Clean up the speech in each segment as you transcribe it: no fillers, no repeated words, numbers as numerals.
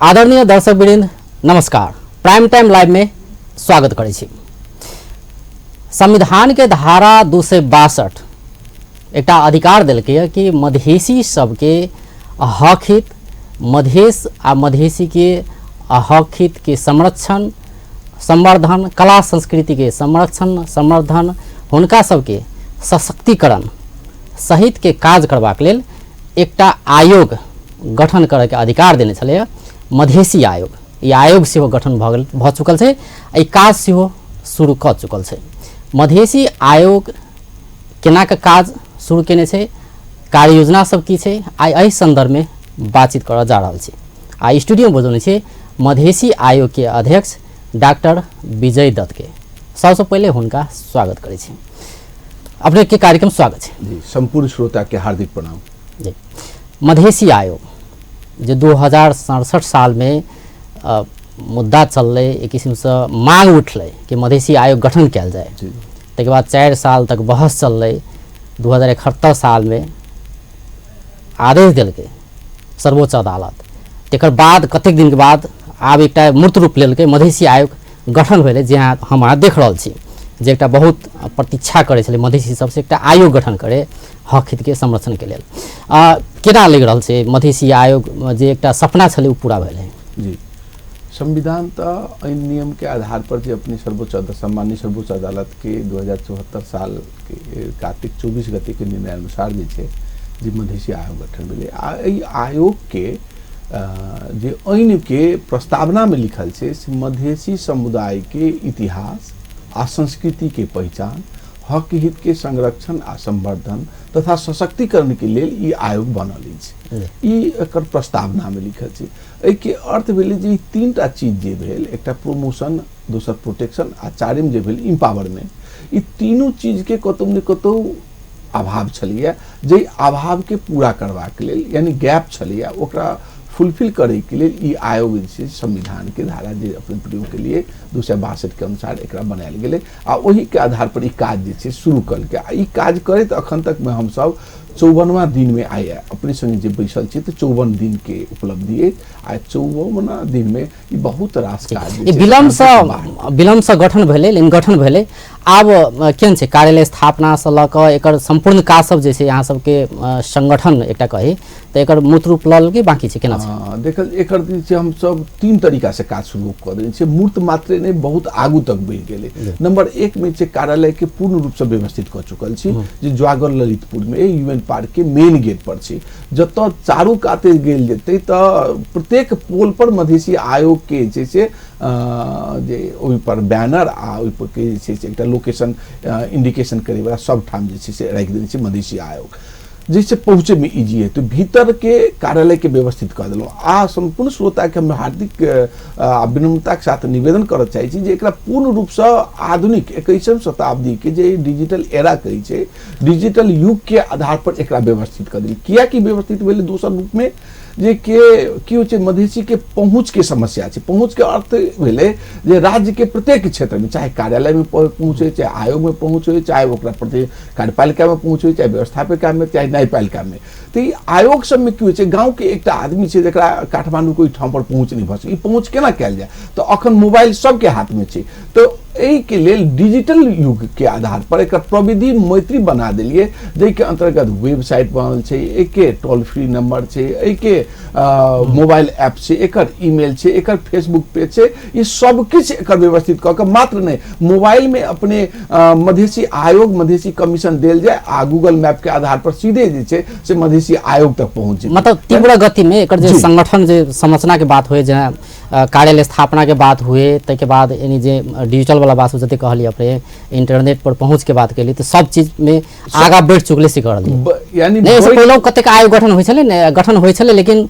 आदरणीय दर्शक वृंद नमस्कार। प्राइम टाइम लाइव में स्वागत करै छी। संविधान के धारा 262 एकटा अधिकार देलकै है कि मधेसी सबके हक हित, मधेस आ मधेसी के हक हित के संरक्षण संवर्धन, कला संस्कृति के संरक्षण संवर्धन, हुनका सबके सशक्तिकरण सहित के काज करबाक लेल एकटा आयोग गठन करैके अधिकार देने छलैए मधेसी आयोग। ई आयोग सेहो गठन भऽ गेल, भऽ चुकल छै। ई काज सेहो शुरू कऽ चुकल छै। मधेसी आयोग केना कऽ काज शुरू केने छै, कार्य योजना सब की छै, आइ एहि सन्दर्भमे बातचीत करऽ जा रहल छी। आ स्टूडियोमे बजौने छी मधेसी आयोगके अध्यक्ष डॉक्टर विजय दत्तके। सबसँ पहिले हुनका स्वागत करै छी। अपने के कार्यक्रम स्वागत छै। जी, संपूर्ण श्रोता के हार्दिक प्रणाम। जी, मधेसी आयोग जे 2067 सालमे मुद्दा चललै, एक किसिमसँ मांग उठलै कि मधेसी आयोग गठन कयल जाय। ताहिके बाद 4 साल तक बहस चललै। 2071 सालमे आदेश देलकै सर्वोच्च अदालत। तकर बाद कतेक दिनके बाद आब एकटा मूर्त रूप लेलकै, मधेसी आयोग गठन भेलै, जे हम अहाँ देख रहल छी जे एकटा बहुत प्रतीक्षा करै छलै मधेसी सबसँ एकटा आयोग गठन करे हक हितके संरक्षणके लेल। केना लागि रहल छै मधेसी आयोग जे एकटा सपना छलै ओ पूरा भेलै? जी, संविधान तऽ एहि नियम के आधार पर जे अपने सर्वोच्च सम्माननीय सर्वोच्च अदालत के 2074 साल के कार्तिक 24 गते के निर्णय अनुसार जे छै जे मधेसी आयोग गठन भेलै। आ एहि आयोग के जे ऐन के प्रस्तावना में लिखल छै से मधेसी समुदाय के इतिहास आ संस्कृति के पहचान, हक हित के संरक्षण आ संवर्धन तथा सशक्तिकरण के लेल ई आयोग बनल अछि। ई एकर प्रस्तावना में लिखल छै। एहिके अर्थ भेलै जे ई तीनटा चीज जे भेल, एकटा प्रोमोशन, दोसर प्रोटेक्शन आ चारिम जे भेल इम्पावरमेंट, ई तीनू चीज के कतौ ने कतौ अभाव छलैया, जाहि अभाव के पूरा करबाक लेल यानी गैप छलैया ओकरा फुलफिल करैके लेल ई आयोग जे छै संविधान के धारा जे अपने प्रयोग के लिए 262 के अनुसार एकरा बनायल गेलै आ ओहि के आधार पर ई काज जे छै शुरू कलकै। आ ई काज करैत अखन तक में हमसब 54वां दिन में आइ अपने संगे जे बैसल छी तऽ 54 दिन के उपलब्धि अछि। आ 54वां दिन में ई बहुत रास काज ई विलम्बसँ गठन भेलै, लेकिन गठन भेलै। आब केहन छै कार्यालय स्थापनासँ लऽ कऽ एकर सम्पूर्ण काज सब जे छै अहाँ सबके संगठन एकटा कही तऽ एकर मूर्त रूप लऽ लेलकै, बाकी छै केना छै? देखल एकर जे छै हमसब 3 तरीका से काज शुरू कऽ देने छियै। मूर्त मात्रे नहि, बहुत आगू तक बढ़ि गेलै। नंबर 1 में छै कार्यालय के पूर्ण रूप से व्यवस्थित कऽ चुकल छी, जे ज्वागर ललितपुर में यूएन पार्क के मेन गेट पर छै, जतऽ चारू काते गेल जेतै तऽ प्रत्येक पोल पर मधेसी आयोग के जे छै जे ओहि पर बैनर आ ओहि पर के जे छै से एकटा लोकेशन इंडिकेशन करे वाला सब ठाम जे छै से राखि देने छै मधेसी आयोग, जाहिसँ पहुँचैमे इजी हेतै। भीतर के कार्यालय के व्यवस्थित कऽ देलहुँ। आ सम्पूर्ण श्रोताके हम हार्दिक विनम्रताके साथ निवेदन करऽ चाहै छी जे एकरा पूर्ण रूपसँ आधुनिक 21वीं शताब्दीके जे डिजिटल एरा कहै छै, डिजिटल युग के आधार पर एकरा व्यवस्थित कऽ देली। कियाकि व्यवस्थित भेलै दोसर रूपमे जे के की होइ छै मधेसी के पहुँच के समस्या छै। पहुँच के अर्थ भेलै जे राज्य के प्रत्येक क्षेत्र में, चाहे कार्यालय में पहुँचे, चाहे आयोग में पहुँचे, चाहे ओकरा प्रति कार्यपालिका में पहुँचे, चाहे व्यवस्थापिका में, चाहे न्यायपालिका में। तऽ ई आयोग सब में की होइ छै, गाँव के एकटा आदमी छै जकरा काठमांडू के ओहिठाम पर पहुँच नहि भऽ सकै, ई पहुँच केना कयल जाय? तऽ अखन मोबाइल सबके हाथ में छै। तऽ एहिके लेल डिजिटल युग के आधार पर एकरा प्रविधि मैत्री बना देलियै, जाहिके अंतर्गत वेबसाइट बनल छै, एहिके टोल फ्री नंबर छै, एहिके मोबाइल ऐप छै, एकर ईमेल छै, एकर फेसबुक पेज छै, ई सब किछु एकर व्यवस्थित कऽ के मात्र नहि मोबाइल में अपने मधेसी आयोग मधेसी कमीशन देल जाय आ गूगल मैप के आधार पर सीधे जे छै से मधेसी आयोग तक पहुंच जेतै। मतलब तीव्र गति में एकर जे संगठन जे संरचना के बात हुए, जेना कार्यालय स्थापना के बात हुए, ताहिके बाद यानी जे डिजिटल वाला बात जते कहलियै अपने इंटरनेट पर पहुंच के बात केली, तऽ सब चीज में आगा बढ़ि चुकले से कहलियै। यानी नहि, एहिसँ पहिले कतेक आयोग गठन होइ छलै ने, गठन होइ छलै लेकिन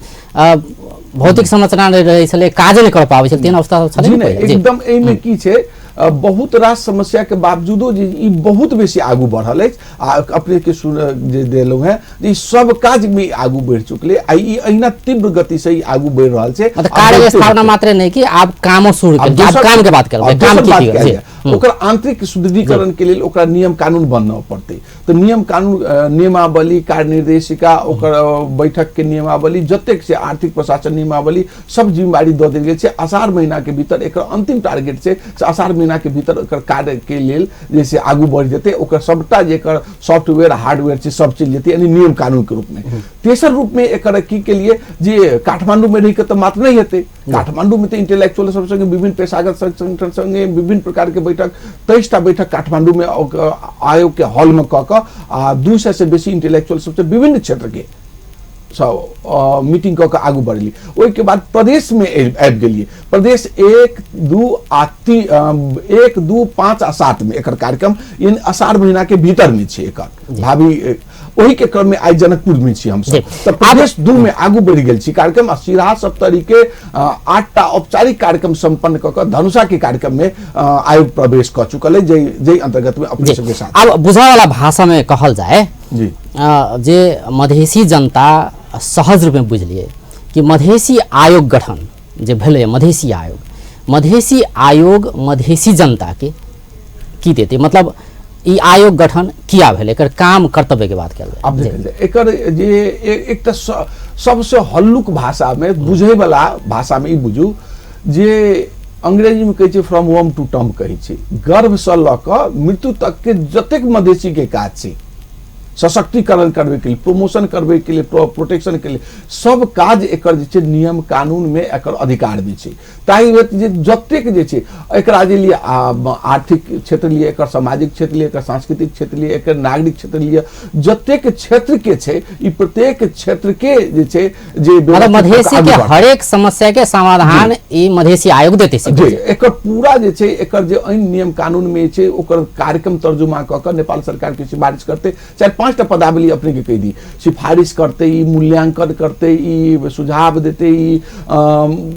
भौतिक संरचना नहि रहै छलै, काजे नहि कर पाबै छलै, तेहन अवस्था छलै ने पहिले। एकदम एहिमे की छै, बहुत रास समस्या के बावजूदो जे ई बहुत बेसी आगू बढ़ल अछि। आ अपने के सुन जे देलहुँ हेँ जे ई सब काज में आगू बढ़ि चुकलै आ ई अहिना तीव्र गति से ई आगू बढ़ि रहल छै। मतलब कार्य स्थापना मात्र नहि कि आब कामो शुरू आब केलकै, आब काम के बात केलकै, काम दोसर की बात की कयल जी। जाय। ओकर आंतरिक सुदृढ़ीकरण के लेल ओकरा नियम कानून बनऽ पड़तै। तऽ नियम कानून, नियमावली, कार्य निर्देशिका, ओकर बैठक के नियमावली, जतेक छै आर्थिक प्रशासन नियमावली, सब जिम्मेवारी दऽ देल गेल छै। अषाढ़ महीना के भीतर एकर अंतिम टारगेट छै से अषाढ़ महीना के भीतर एकर कार्य के लेल जे से आगू बढ़ि जेतै। ओकर सबटा जे एकर सॉफ्टवेयर हार्डवेयर छै सब चलि जेतै, यानी नियम कानून के रूप में। तेसर रूप में एकर की के लिए जे काठमांडू में रहि के तऽ मात्र नहि हेतै, काठमांडू में तऽ इंटेलेक्चुअल सब संगे, विभिन्न पेशागत संगठन संगे विभिन्न प्रकार के बैठक, 23टा बैठक काठमांडू में आयोग के हॉल में कऽ कऽ आ 200 से बेसी इंटेलेक्चुअल सबसे विभिन्न क्षेत्र के सब मीटिंग कऽ कऽ आगू बढ़ली। ओहिके बाद प्रदेश में आबि गेलियै। प्रदेश 1, 2 आ 3, 1, 2, 5 आ 7 में एकर कार्यक्रम यानी अषाढ़ महीना के भीतर में छै एकर भावी। ओही के क्रम में आइ जनकपुर में छी हमसब। तऽ प्रदेश 2 में आगू बढ़ि गेल छी कार्यक्रम आ सिरहा सप्तरी के 8टा औपचारिक कार्यक्रम संपन्न कऽ कऽ धनुषा के कार्यक्रम में आयोग प्रवेश कऽ चुकल है, जै अंतर्गत में अपने सबके साथ। आब बुझाय वाला भाषा में कहल जाय जे मधेसी जनता सहज रूप में बुझलिए कि मधेसी आयोग गठन जे भेलै, मधेसी आयोग, मधेसी आयोग मधेसी जनता के की देते, मतलब ई आयोग गठन किया भेलै, एकर काम कर्तव्य के बात कयल जाय। आब देखल जाय एकर जे एकटा सबसे हल्लुक भाषा में बुझे वाला भाषा में ई बुझू जे अंग्रेजी में कहै छै फ्रॉम वम टू टर्म कहै छै, गर्भ से लऽ कऽ मृत्यु तक के जतेक मधेसी के काज छै सशक्तिकरण करबे के लिए, प्रमोशन करबे के लिए, प्रोटेक्शन के लिए, सब काज एकर जे छै नियम कानून में एकर अधिकार भी छै। ताहि हेतु जे जतेक जे छै एकरा जे लिए आर्थिक क्षेत्र लिए, एकर सामाजिक क्षेत्र लिए, एकर सांस्कृतिक क्षेत्र लिए, एकर नागरिक क्षेत्र लिए, जतेक क्षेत्र के छै ई प्रत्येक क्षेत्र के जे छै जे मतलब मधेसी के हरेक समस्या के समाधान ई मधेसी आयोग देते छै। जी, एकर पूरा जे छै एकर जे ऐन नियम कानून में छै ओकर कार्यक्रम तर्जुमा कऽ कऽ नेपाल सरकार के सिफारिश करते, 4-5टा पदावली अपने के कहि दी, सिफारिश करते, ई मूल्यांकन करते, ई सुझाव देते, ई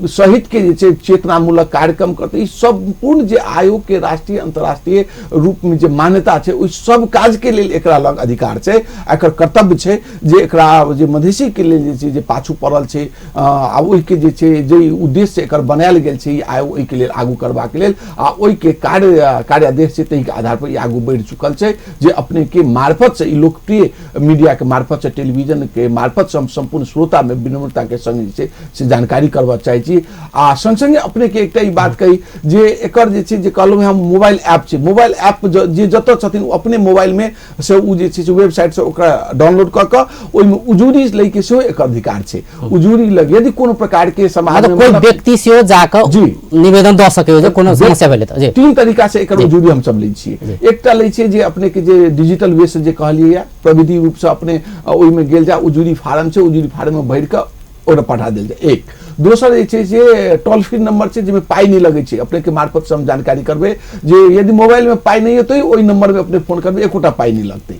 सहित के जे छै चेतनामूलक कार्यक्रम करते, ई सम्पूर्ण जे आयोग के राष्ट्रीय अंतर्राष्ट्रीय रूप में जे मान्यता छै ओहि सब काज के लेल एकरा लग अधिकार छै। एकर कर्तव्य छै जे एकरा जे मधेसी के लेल जे छै जे पाछू पड़ल छै आ ओहिके जे छै जे उद्देश्य एकर बनायल गेल छै ई आयोग ओहिके लेल आगू करबाक लेल आ ओहिके कार्यादेश छै ताहिके आधार पर ई आगू बढ़ि चुकल छै। जे अपने के मार्फत से ई लोकप्रिय मीडिया के मार्फत से, टेलीविजन के मार्फत से हम सम्पूर्ण श्रोता में विनम्रता के संग जे छै से जानकारी करबा चाहै छी। आ संग संगे अपने के एकटा ई बात कही जे एकर जे छै जे कहलहुँ हम मोबाइल ऐप छै, मोबाइल ऐप जे जतऽ छथिन ओ अपने मोबाइल में से ओ जे छै से वेबसाइट से ओकरा डाउनलोड कऽ कऽ ओहिमे उजूरी लै के सेहो एकर अधिकार छै। उजूरी लग यदि कोनो प्रकार के समाज में कोई व्यक्ति सेहो जाकऽ जी निवेदन दऽ सकैए जे कोनो समस्या भेलै तऽ। जी, 3 तरीका से एकर उजूरी हमसब लै छियै। एकटा लै छियै जे अपने के जे डिजिटल वे से जे कहलियै प्रविधि रूप से अपने ओहिमे गेल जा, उजूरी फार्म छै, उजूरी फार्म में भरि कऽ ओकरा पठा देल जाय। एक दोसर जे छै से टोल फ्री नंबर छै जाहिमे पाइ नहि लगै छै, अपने के मार्फत से हम जानकारी करबै जे यदि मोबाइल में पाइ नहि एतै ओहि नंबर में अपने फोन करबै, एकोटा पाइ नहि लगतै।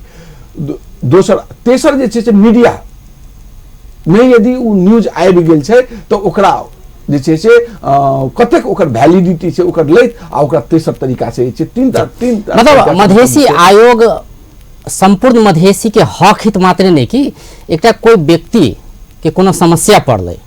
दोसर तेसर जे छै से मीडिया में यदि ओ न्यूज आबि गेल छै तऽ ओकरा जे छै से कतेक ओकर वैलिडिटी छै ओकर लैत आ ओकरा तेसर तरीका से जे छै तीन मतलब मधेसी आयोग सम्पूर्ण मधेसी के हक हित मात्रे नहि कि एकटा कोई व्यक्ति के कोनो समस्या पड़लै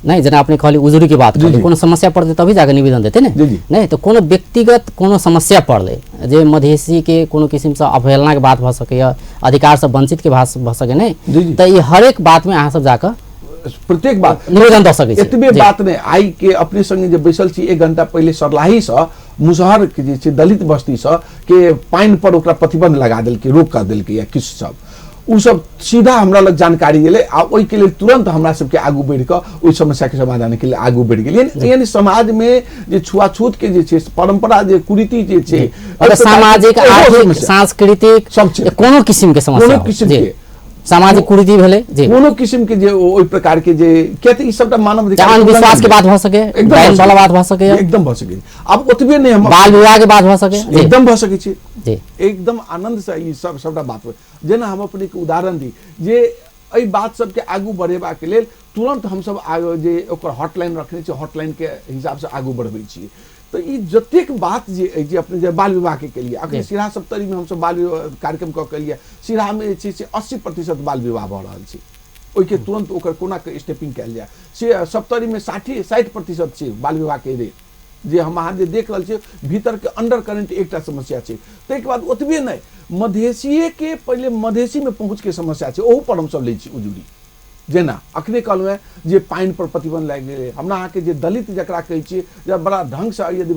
नहीं, जेना अपने कहली उजुरी के बात कहली, कोनो समस्या पड़तै तभी जाके निवेदन देते ने, नहीं तो कोनो व्यक्तिगत कोनो समस्या पड़लै जे मधेसी के कोनो किसिम से अवहेलना के बात भऽ सकैए, अधिकार से वंचित के बात भऽ सकै नहीं, तऽ ई हरेक बात में अहाँ सब जाकऽ प्रत्येक बात निवेदन दऽ सकै छी। एतबे बात नहि, आइ के अपने संगे जे बैसल छी 1 घंटा पहिले सरलाही से मुसहर के जे छै दलित बस्ती से के पानि पर ओकरा प्रतिबंध लगा देलकै, रोक कर देलकै या किछु सब ओ सब सीधा हमरा लग जानकारी गेलै आ ओहिके लेल तुरंत हमरा सबके आगू बढ़ि कऽ ओहि समस्या के समाधान के लेल आगू बढ़ि गेलियै। यानी समाज में जे छुआछूत के जे छै परंपरा जे कुरीति जे छै सामाजिक आर्थिक सांस्कृतिक सब कोनो किसिम के समस्या, कोनो किसिम के सामाजिक कुरीति भेलै कोनो किसिम के जे ओहि प्रकार के जे किया तऽ ई सबटा मानव अधिकार अंधविश्वास के बात भऽ सके, एकदम वाला बात भऽ सके, एकदम भऽ सके। आब ओतबे नहि हम बाल विवाह के बात भऽ सके, एकदम भऽ सकै छै जी, एकदम आनंद से ई सब सबटा बात। जेना हम अपने के उदाहरण दी जे एहि बात सबके आगू बढ़ेबाक लेल तुरंत हमसब आगू जे ओकर हॉटलाइन रखने छी, हॉटलाइन के हिसाब से आगू बढ़बै छियै। तऽ ई जतेक बात जे अछि जे अपने जे बाल विवाह के केलिए, अखन सिरहा सप्तरी में हमसब बाल विवाह कार्यक्रम कऽ के एलियै, सिरहा में जे छै से 80% बाल विवाह भऽ रहल छै, ओहिके तुरंत ओकर कोना के स्टेपिंग कयल जाय। से सप्तरी में 60% छै बाल विवाह के रेट, जे हम अहाँ जे देख रहल छियै भीतरके अंडर करेंट एकटा समस्या छै। ताहिके बाद ओतबे नहि, मधेशिएके पहिले मधेशीमे पहुँचके समस्या छै, ओहू पर हमसब लै छी उजुरी। जेना अखने कहलहुँ हेँ जे पानि पर प्रतिबंध लागि गेलै, हमरा अहाँके जे दलित जकरा कहै छियै, जे बड़ा ढङ्गसँ यदि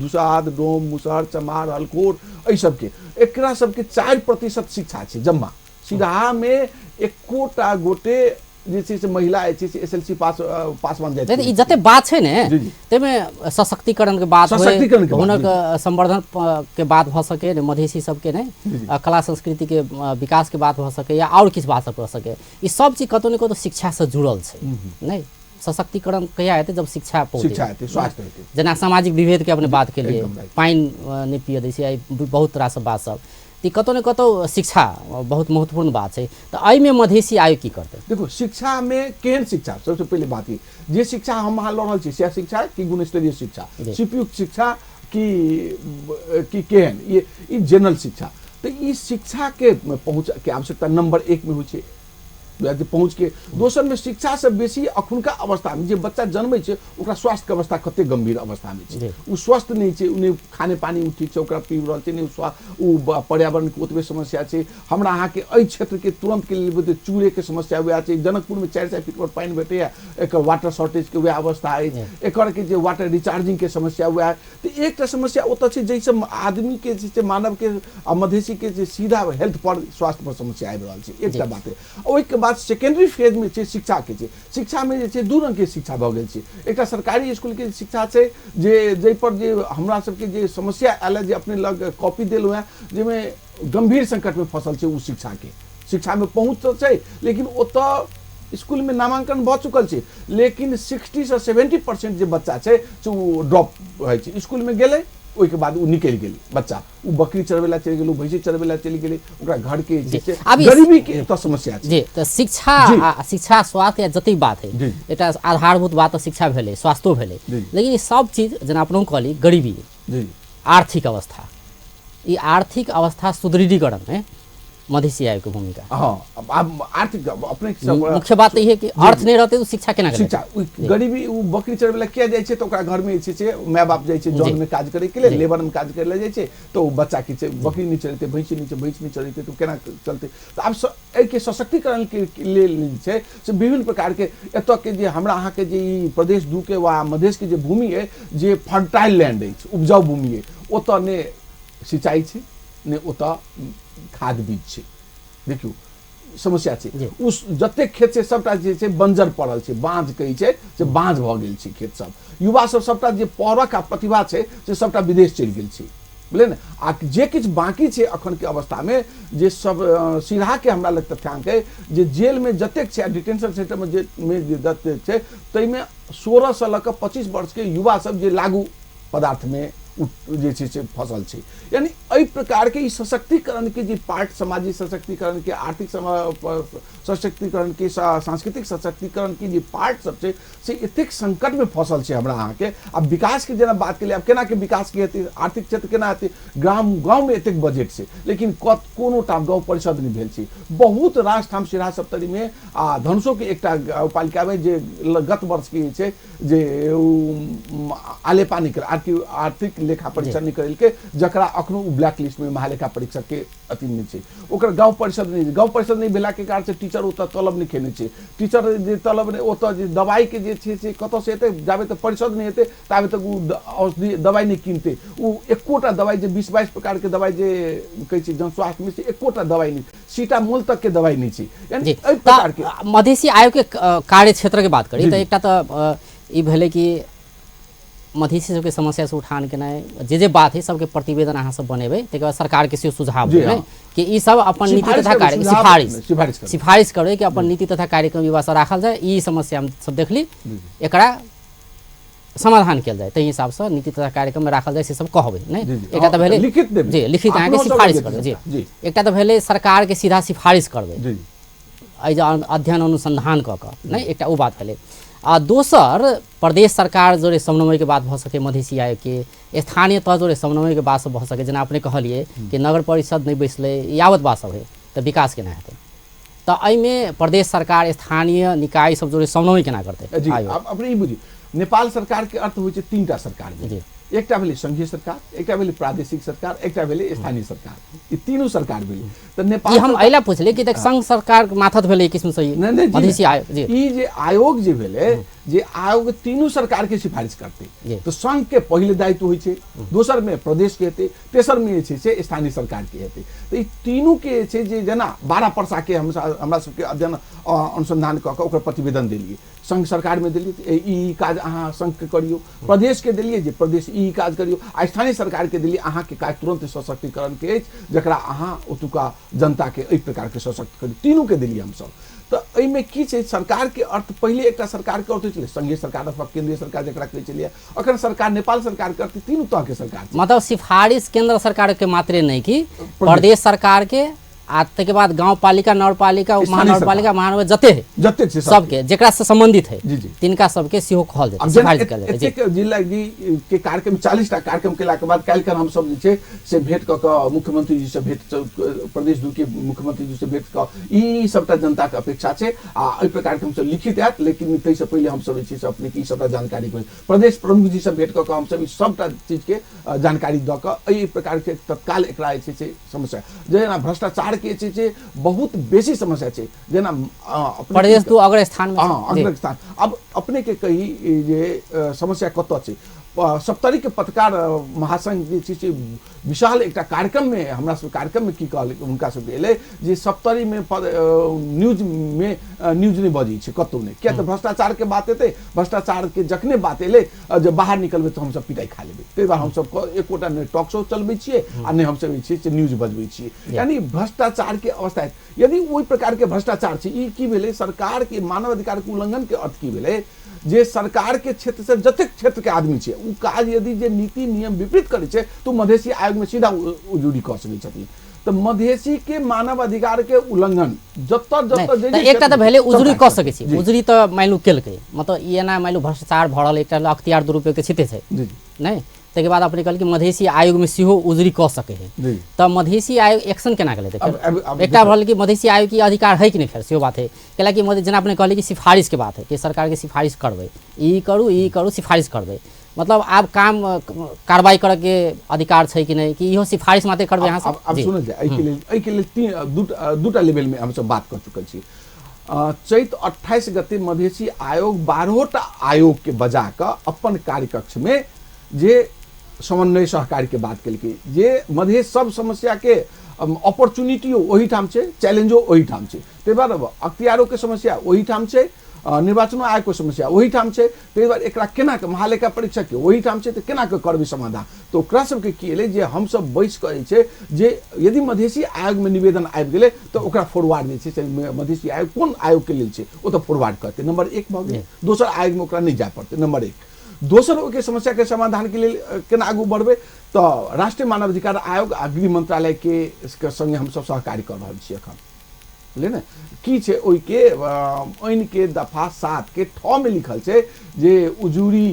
दुसाध, डोम, मुसहर, चमार, हलकोर, एहि सबके एकरा सबके 4% शिक्षा छै जम्मा। सिराहामे एकोटा गोटे जे छै से महिला जे छै से एस एल सी पास पास बन जाइत। ई जते बात छै ने ताहिमे सशक्तिकरण के बात, सशक्तिकरण के हुनक संवर्धन के बात भऽ सके, मधेसी सबके नहि कला संस्कृति के विकास के बात भऽ सके या आओर किछु बात सब भऽ सके, ई सब चीज कतौ ने कतौ शिक्षा से जुड़ल छै। नहि सशक्तिकरण कहिया हेतै? जब शिक्षा पहुँचतै, शिक्षा हेतै, स्वास्थ्य हेतै। जेना सामाजिक विभेद के अपने बात केलिए, पानि नहि पिए दै छै, बहुत रास बात सब, तऽ कतौ ने कतौ शिक्षा बहुत महत्वपूर्ण बात छै। तऽ एहिमे मधेसी आयोग की करतै? देखो, शिक्षामे केहन शिक्षा, सबसे पहिले बात ई जे शिक्षा हम अहाँ लऽ रहल छी सएह शिक्षा कि गुणस्तरीय शिक्षा, सीपीयू शिक्षा कि केहन, ई जनरल शिक्षा। तऽ ई शिक्षाके पहुँच के आवश्यकता नंबर 1 में होइ छै जे पहुँच के। दोसर में शिक्षा से बेसी अखुनका अवस्था में जे बच्चा जन्मै छै ओकरा स्वास्थ्य के अवस्था कते गंभीर अवस्था में छै, ओ स्वस्थ नहीं छै, नहि खाने पानी ओ ठीक छै ओकरा पीब रहल छै, नहि ओ पर्यावरण के ओतबे समस्या छै। हमरा अहाँके एहि क्षेत्र के तुरंत के लेल चूड़े के समस्या वएह छै। जनकपुर में 400 फीट पर पानि भेटैया, एकर वाटर शॉर्टेज के वएह अवस्था अछि, एकर के जे वाटर रिचार्जिंग के समस्या वएह। तऽ एकटा समस्या ओतऽ छै जाहिसँ आदमी के जे छै मानव के आ मधेसी के जे सीधा हेल्थ पर स्वास्थ्य पर समस्या आबि रहल छै, एकटा बात। ओहिके बाद सेकेंडरी फेज में छै शिक्षा के छै। शिक्षा में जे छै 2 रंग के शिक्षा भऽ गेल छै। एकटा सरकारी स्कूल के शिक्षा छै जे जाहि पर जे हमरा सबके जे समस्या आयल जे अपने लग कॉपी देलहुँ हेँ, जाहिमे गंभीर संकट में फसल छै ओ शिक्षा के। शिक्षा में पहुँच तऽ छै लेकिन ओतऽ स्कूल में नामांकन भऽ चुकल छै, लेकिन 60 से 70% जे बच्चा छै से ओ ड्रॉप होइ छै। स्कूल में गेलै ओहिके बाद ओ निकलि गेलै बच्चा, ओ बकरी चरबै लए चलि गेलै, ओ भैंसी चरबै लए चलि गेलै, ओकरा घर के जे छै गरीबी के एतऽ समस्या छै। जी, तऽ शिक्षा शिक्षा स्वास्थ्य या जतेक बात है एकटा आधारभूत बात तऽ शिक्षा भेलै, स्वास्थ्यो भेलै, लेकिन ई सब चीज जेना अपनहु कहली गरीबी, आर्थिक अवस्था, ई आर्थिक अवस्था सुदृढ़ीकरण में मधेसी आयोग के भूमिका। हाँ, आब आर्थिक अपने मुख्य बात ई है कि अर्थ नहीं रहते तो शिक्षा केना शिक्षा गरीबी ओ बकरी चरबै लए किया जाइ छै तऽ ओकरा घर में जे छै माय बाप जाइ छै जन में काज करे के लेल, लेबर में काज करे लए जाइ छै, तऽ ओ बच्चा की छै बकरी नहि चलेतै, भैंसी नहि भैंस नहि चलेतै तऽ केना चलतै। तऽ आब एहिके सशक्तिकरण के लेल जे छै से विभिन्न प्रकार के एतऽ के जे हमरा अहाँके जे ई प्रदेश 2 के वा मधेश के जे भूमि अइ जे फर्टाइल लैंड अछि, उपजाउ भूमि अइ, ओतऽ ने सिंचाई छै ने ओतऽ खाद बीज छै। देखियौ समस्या छै, उस जतेक खेत छै सबटा जे छै बंजर पड़ल छै, बाँझ कहै छै से बाँझ भऽ गेल छै खेत सब। युवा सब सबटा जे पढ़क आ प्रतिभा छै से सबटा विदेश चलि गेल छै, बुझलियै ने। आ जे किछु बाँकी छै अखन के अवस्था में जे सब सिरहा के हमरा लग तथ्यांक अइ जे जेल में जतेक छै आ डिटेंशन सेंटर में जे जतेक छै ताहिमे 16 से लऽ कऽ 25 वर्ष के युवा सब जे लागू पदार्थ में जे छै से फसल छै। यानी एहि प्रकार के ई सशक्तिकरण के जे पार्ट, सामाजिक सशक्तिकरण के, आर्थिक सशक्तिकरण के, सांस्कृतिक सशक्तिकरण के जे पार्ट सब छै से एतेक संकट में फसल छै हमरा अहाँके। आब विकास के जेना बात केलियै, आब केना के विकास के हेतै, आर्थिक क्षेत्र केना हेतै, ग्राम गाँव में एतेक बजट छै लेकिन कोनो ठाम गाँव परिषद नहि भेल छै। बहुत रास ठाम सिरहा सप्तरी में आ धनुषो के एकटा गाउँपालिका में जे गत वर्ष के छै जे आलेपा निकल आर्थिक लेखा परीक्षण निकलके जकरा अखनो ओ ब्लैक लिस्ट में महालेखा परीक्षक के अथी में छै, ओकर गाँव परिषद नहीं, गाँव परिषद नहीं भेला के कारण से टीचर ओतऽ तलब नहीं खेने छै, टीचर जे तलब नहीं ओतऽ जे दवाई के जे छै से कतऽ से एतै, जाबे तक परिषद नहीं एतै ताबे तक ओ औषधि दवाई नहीं किनतै। ओ एकोटा दवाई जे 20-22 प्रकार के दवाई जे कहै छै जन स्वास्थ्य में से एकोटा दवाई नहीं, सीतामोल तक के दवाई नहीं छै। यानी एहि प्रकार के मधेसी आयोग के कार्य क्षेत्र के बात करी तऽ एकटा तऽ ई भेलै कि मधेसी सबके समस्या से उठान केनाइ, जे जे बात है सबके प्रतिवेदन अहाँ सब बनेबै, तकर बाद सरकार के सेहो सुझाव देबै कि ई सब अपन नीति तथा कार्य सिफारिश करबै कि अपन नीति तथा कार्यक्रम युवा सब राखल जाय, ई समस्या हम सब देखली एकरा समाधान कयल जाय, ताहि हिसाबसँ नीति तथा कार्यक्रम में राखल जाय से सब कहबै नहि। एकटा तऽ भेलै लिखित देबै जी, लिखित अहाँके सिफारिश करबै जी। एकटा तऽ भेलै सरकार के सीधा सिफारिश करबै एहि जे अध्ययन अनुसंधान कऽ कऽ नहि, एकटा ओ बात भेलै। आ दोसर प्रदेश सरकार जोड़े समन्वय के बात भऽ सकै, मधेसी आयोग के स्थानीय तह जोड़े समन्वय के बात सब भऽ सकै, जेना अपने कहलियै कि नगर परिषद नहि बैसलै यावत बात सब है तऽ विकास केना हेतै, तऽ एहिमे प्रदेश सरकार स्थानीय निकाय सब जोड़े समन्वय केना करतै? जी, अपने ई बुझी नेपाल सरकार के अर्थ होइ छै 3टा सरकार भेलै। एकटा भेलै संघीय सरकार, एकटा भेलै प्रादेशिक सरकार, एकटा भेलै स्थानीय सरकार। ई तीनू सरकार भेलै। तऽ नेपाल हम एहिला पुछलियै कि देख संघ सरकार माथत भेलै किस्म से मधेसी आयोग। ई जे आयोग जे भेलै, जे आयोग तीनू सरकार के सिफारिश करतै, तऽ संघ के पहिले दायित्व होइ छै, दोसर में प्रदेश के हेतै, तेसर में जे छै से स्थानीय सरकार के हेतै। तऽ ई तीनू के छै जे जेना 12 परसा के हमरा सबके अध्ययन अनुसंधान कऽ कऽ ओकर प्रतिवेदन देलियै, संघ सरकार में देलियै ई काज अहाँ संघ के करियौ, प्रदेश के देलियै जे प्रदेश ई काज करियौ, आ स्थानीय सरकार के देलियै अहाँ के काज तुरंत सशक्तिकरण के अछि, जकरा अहाँ ओतुका जनता के एहि प्रकार के सशक्त करियौ। तीनू के देलियै हमसब। तऽ एहिमे की छै, सरकार के अर्थ पहिले एकटा सरकार के अर्थ होइ छलै संघीय सरकार अथवा केंद्रीय सरकार जकरा कहै छलियै, अखन सरकार नेपाल सरकार के अर्थ तीनू तरह के सरकार छै। मतलब सिफारिश केंद्र सरकार के मात्रे नहि कि प्रदेश सरकार के, आ ताहिके बाद गाँवपालिका, नगरपालिका, उपमहानगरपालिका, महानगर जते है जते छै सबके जेकरा से संबंधित है तिनका सबके सेहो कहल जेतै, सिफारिश कयल जेतै। एतेक जिला के कार्यक्रम 40टा कार्यक्रम केला के बाद काल्हि खन हमसब जे छै से भेंट कऽ कऽ मुख्यमंत्री जी से भेंट, प्रदेश 2 के मुख्यमंत्री जी से भेंट कऽ ई सबटा जनता के अपेक्षा छै आ एहि प्रकार के हमसब लिखित आयत। लेकिन ताहिसँ पहिले हमसब जे छै से अपने के ई सबटा जानकारी प्रदेश प्रमुख जी से भेंट कऽ कऽ हमसब ई सबटा चीज के जानकारी दऽ कऽ एहि प्रकार के तत्काल एकरा जे छै से समस्या, जेना भ्रष्टाचार के जे छै बहुत बेसी समस्या छै, जेना प्रदेश 2 अग्र स्थान में, हाँ अग्र स्थान। अब अपने के कही जे समस्या कतऽ छै, सप्तरी के पत्रकार महासंघ जे छै से विशाल एकटा कार्यक्रम में हमरा सब कार्यक्रम में की कहल हुनका सबके एलै जे सप्तरी में न्यूज में न्यूज नहि बजै छै कतहु नहि, किया तऽ भ्रष्टाचार के बात एतै, भ्रष्टाचार के जखने बात एलै जब बाहर निकलबै तऽ हमसब पिटाइ खा लेबै, ताहि दुआरे हमसब एकोटा नहि टॉक शो चलबै छियै आ नहि हमसब जे छै से न्यूज बजबै छियै। यानी भ्रष्टाचार के अवस्था यदि ओहि प्रकार के भ्रष्टाचार छै, ई की भेलै सरकार के मानवाधिकार के उल्लंघन के अर्थ की भेलै जे सरकार के क्षेत्र से जतेक क्षेत्र के आदमी छै ओ काज यदि जे नीति नियम विपरीत करै छै तऽ मधेसी आयोग में सीधा उजूरी कऽ सकै छथिन। तऽ मधेसी के मानवाधिकार के उल्लंघन जतऽ जतऽ जे एकटा तऽ भेलै उजूरी कऽ सकै छी, उजूरी तऽ मानि लू केलकै, मतलब ई एना मानि लू भ्रष्टाचार भऽ रहल एकटा अख्तियार दुरुपयोग तऽ छिते छै नहि। ताहिके बाद अपने कहल कि मधेसी आयोग में सेहो उजरी कऽ सकै है, तऽ मधेसी आयोग एक्शन केना केलै? एकटा भऽ कि मधेसी आयोग के अधिकार है कि नहि, फेर सेहो बात है। कैलाकि जेना अपने कहलियै कि सिफारिश के बात है कि सरकार के सिफारिश करबै, ई करू ई करू सिफारिश करबै, मतलब आब काम कार्रवाई करे के अधिकार छै कि नहि, कि इहो सिफारिश मात्र करबै अहाँ सब? आब सुनल जाय, एहिके लेल दूटा लेवल में हमसब बात कऽ चुकल छी। चैत 28 गते मधेसी आयोग 12टा आयोग के बजा कऽ अपन कार्यकक्ष में जे समन्वय सहकार्य के बात केलकै, जे मधेश सब समस्या के अपॉर्चुनिटियो ओहिठाम छै, चैलेंजो ओहिठाम छै, ताहि दुआरे अख्तियारो के समस्या ओहिठाम छै, निर्वाचनो आयोग के समस्या ओहिठाम छै, ताहि दुआरे एकरा केना के महालेखा परीक्षक के ओहिठाम छै, तऽ केना के करबै समाधान। तऽ ओकरा सबके की एलै जे हमसब बैस कऽ जे छै जे यदि मधेसी आयोगमे निवेदन आबि गेलै तऽ ओकरा फॉरवर्ड जे छै से मधेसी आयोग कोन आयोगके लेल छै ओ तऽ फॉरवर्ड करतै, नंबर 1 भऽ गेलै। दोसर आयोगमे ओकरा नहि जाय पड़तै, नंबर 1। दोसर ओहिके समस्याके समाधानके लेल केना आगू बढ़बै तऽ राष्ट्रीय मानवाधिकार आयोग आ गृह मंत्रालयके संगे हमसब सहकार्य कऽ रहल छी एखन, बुझलियै ने। की छै ओहिके ऐनके दफा 7 के 6 में लिखल छै जे उजूरी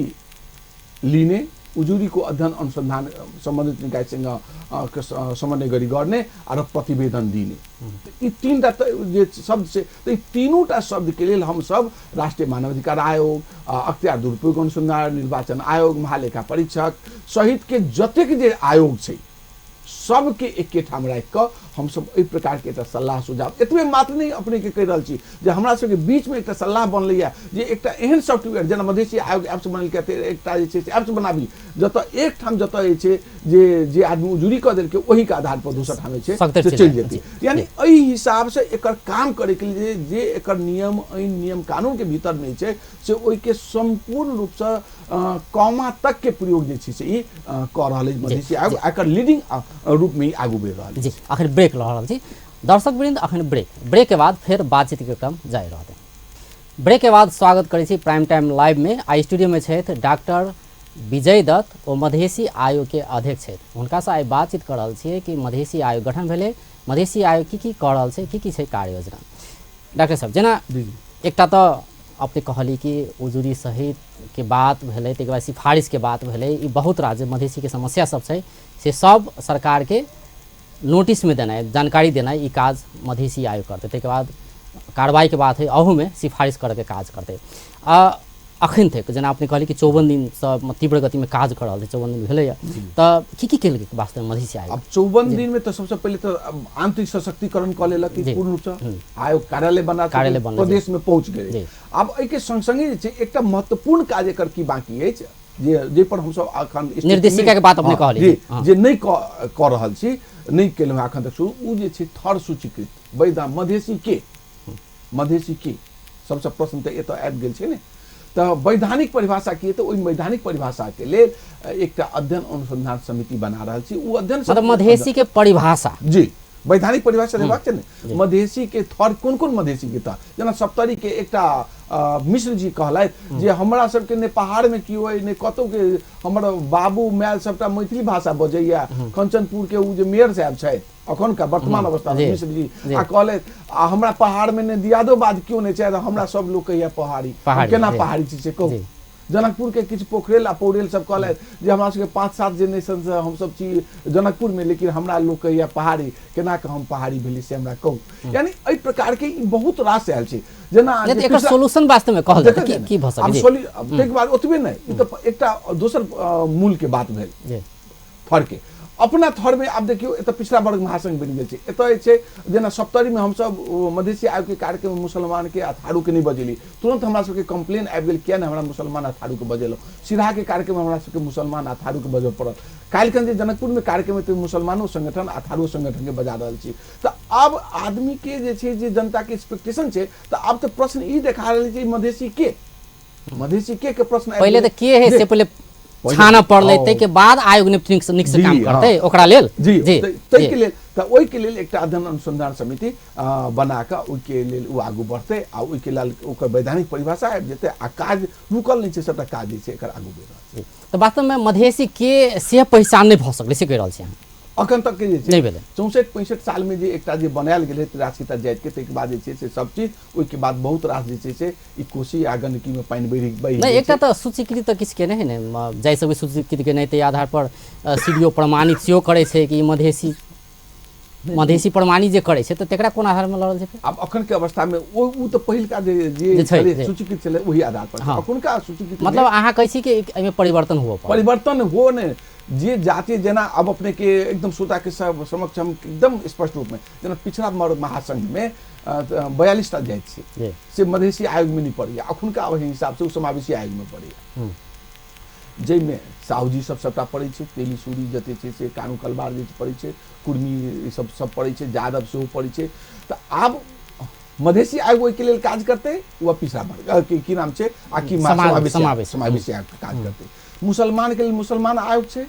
लिने, उजुरीको अध्ययन अनुसन्धान सम्बन्धित निकायसँग समन्वय गरी गर्ने र प्रतिवेदन दिने। यी तीनटा जे शब्द छै, तऽ ई तीनूटा शब्दके लेल हमसब राष्ट्रिय मानवाधिकार आयोग, अख्तियार दुरुपयोग अनुसन्धान, निर्वाचन आयोग, महालेखा परीक्षक सहितके जतेक जे आयोग छै सबके एके ठाम राखि कऽ हमसब एहि प्रकारके एकटा सल्लाह सुझाव, एतबे मात्र नहि अपनेके कहि रहल छी जे हमरा सबके बीचमे एकटा सल्लाह बनलैए जे एकटा एहन सॉफ्टवेयर जेना मधेसी आयोग एप्स बनेलकै, एकटा जे छै से एप्स बनाबी जतऽ एक ठाम जतऽ जे छै जे जे आदमी उजुरी कऽ देलकै ओहिके आधार पर दोसर ठाम जे छै से चलि जेतै। यानी एहि हिसाबसँ एकर काम करैके लेल जे एकर नियम ऐन नियम कानूनके भीतर नहि छै से ओहिके सम्पूर्ण रूपसँ कॉमा तक के प्रयोग जे छै से ई कऽ रहल अछि मधेसी आयोग, एकर लीडिंग रूप में ई आगू बढ़ि रहल जी। अखन ब्रेक लऽ रहल छी दर्शक वृंद, अखन ब्रेक के बाद फेर बातचीत के क्रम जारी रहतै। ब्रेक के बाद स्वागत करै छी प्राइम टाइम लाइव में। आ स्टूडियो में छथि डॉक्टर विजय दत्त, ओ मधेसी आयोग के अध्यक्ष छथि। हुनकासँ आइ बातचीत कऽ रहल छियै कि मधेसी आयोग गठन भेलै, मधेसी आयोग की की कऽ रहल छै, की की छै कार्य योजना। डॉक्टर साहब, जेना एकटा तऽ अपने कहली कि उजुरी सहित के बात भेलै, ताहिके बाद सिफारिश के बात भेलै, ई बहुत रास जे मधेसी के समस्या सब छै से सब सरकार के नोटिस में देनाइ, जानकारी देनाइ, ई काज मधेसी आयोग करतै। ताहिके बाद कार्रवाई के बात है, अहूमे सिफारिश करैके काज करतै। अखन तक जेना अपने कहली कि 54 दिनसँ तीव्र गतिमे काज कऽ रहल छै, 54 दिन भेलैए, तऽ की की केलकै वास्तवमे मधेसी आयोग? आब 54 दिनमे तऽ सबसँ पहिले तऽ आंतरिक सशक्तिकरण कऽ लेलक जी। पूर्ण रूपसँ, आयोग कार्यालय बना कार्यालय बनलै, जी। प्रदेशमे पहुँच गेलै। जी। आब एहिके संग संगे जे छै एकटा महत्वपूर्ण काज एकर की बाकी अछि जे जाहि पर हमसब अखन स्थिति निर्देशिका के बात अपने हँ, कहली। जी, हँ। जे नहि कऽ रहल छी, नहि केलहुँ हँ एखन तक शुरू, ओ जे छै थर सूचीकृत वैधा मधेसी के, मधेसी के सबसँ प्रश्न तऽ एतऽ आबि गेल छै ने। तऽ वैधानिक परिभाषा की तऽ ओहि वैधानिक परिभाषाके लेल एकटा अध्ययन अनुसंधान समिति बना रहल छी। ओ अध्ययन मतलब मधेसी के परिभाषा, जी, वैधानिक परिभाषा रहबाक छै ने। मधेसी के थर कोन कोन मधेसी के थर, जेना सप्तरी के एकटा मिश्र जी कहलथि जे हमरा सबके ने पहाड़ में केओ अइ ने कतौ के, हमर बाबू माय सबटा मैथिली भाषा बजैया। कंचनपुर के ओ जे मेयर साहब छथि अखनका वर्तमान अवस्था में मिश्र जी, आ कहलथि आ हमरा पहाड़ में ने दियादो बाद केओ नहि छथि, हमरा सब लोग कहैया पहाड़ी, केना पहाड़ी छी से कहू। जनकपुर के किछु पोखरेल आ पौड़ेल सब कहलथि जे हमरा सबके 5-7 जेनरेशन से हमसब छी जनकपुर में, लेकिन हमरा लोग कहैया पहाड़ी, केना के हम पहाड़ी भेली से हमरा कहू। यानी एहि प्रकार के ई बहुत रास आयल छै। जेना एकर सोल्यूशन वास्तव में कहल जाय की भऽ सकै। ताहिके बाद ओतबे नहि, ई तऽ एकटा दोसर मूल के बात भेल थर के। अपना थर में आब देखियौ एतऽ पिछड़ा वर्ग महासंघ बनि गेल छै। एतऽ जे छै जेना सप्तरी में हमसब मधेसी आयोग के कार्यक्रम में मुसलमान के आ थारू के नहि बजेली, तुरंत हमरा सबके कंप्लेन आबि गेल किया नहि हमरा मुसलमान आ थारू के बजेलहुँ। सिरहा के कार्यक्रम में हमरा सबके मुसलमान आ थारू के बजबऽ पड़ल। काल्हिखन जे जनकपुर में कार्यक्रम हेतै मुसलमानो संगठन आ थारू संगठन के बजा रहल छी। तऽ आब आदमी के जे छै जे जनता के एक्सपेक्टेशन छै, तऽ आब तऽ प्रश्न ई देखा रहल छै मधेसी के, मधेसी के प्रश्न पहिले तऽ के है से पहिले छानऽ पड़लै, ताहिके बाद आयोग नीक से काम करतै ओकरा लेल। जी, ताहिके लेल तऽ ओहिके लेल एकटा अध्ययन अनुसंधान समिति बना कऽ ओहिके लेल ओ आगू बढ़तै आ ओहिके लेल ओकर वैधानिक परिभाषा आबि जेतै आ काज रुकल नहि छै, सबटा काज जे छै एकर आगू बढ़ि रहल छै। तऽ वास्तवमे मधेसी के से पहिचान नहि भऽ सकलै से कहि रहल छी अहाँ? अखन तक के जे छै नहि भेलै। 64-65 साल में जे एकटा जे बनायल गेलै 83टा जाति के, ताहिके बाद जे छै से सब चीज ओहिके बाद बहुत रास जे छै से ई कोसी आ गंडकी में पानि बढ़ि नहि। एकटा तऽ सूचीकृत तऽ किछु केने है ने, जाहि सबके सूचीकृत केने ताहि आधार पर सीडीओ प्रमाणित सेहो करै छै कि मधेसी, मधेसी प्रमाणित जे करै छै तऽ तकरा कोन आधारमे लड़ल छै? आब अखन के अवस्था में ओ तऽ पहिलका जे छै सूचीकृत छलै ओहि आधार पर अखुनका सूचीकृत, मतलब अहाँ कहै छी कि एहिमे परिवर्तन हुअ, परिवर्तन हो ने जे जाति। जेना अब अपने के एकदम श्रोता के सब समक्ष हम एकदम स्पष्ट रूप में जेना पिछड़ा वर्ग महासंघ में 42टा जाति छै से मधेसी आयोग में नहीं पड़ैया, अखुनका हिसाब से ओ समावेशी आयोग में पड़ैया, जाहिमे साहुजी सब सबटा पड़ै छै, तेली सूरी जते छै से कानू कलबार जे पड़ै छै, कुर्मी सब सब पड़ै छै, यादव सेहो पड़ै छै। तऽ आब मधेसी आयोग ओहिके लेल काज करतै वा पिछड़ा वर्ग की नाम छै आ की समावेशी आयोग काज करतै। मुसलमान के लेल मुसलमान आयोग छै,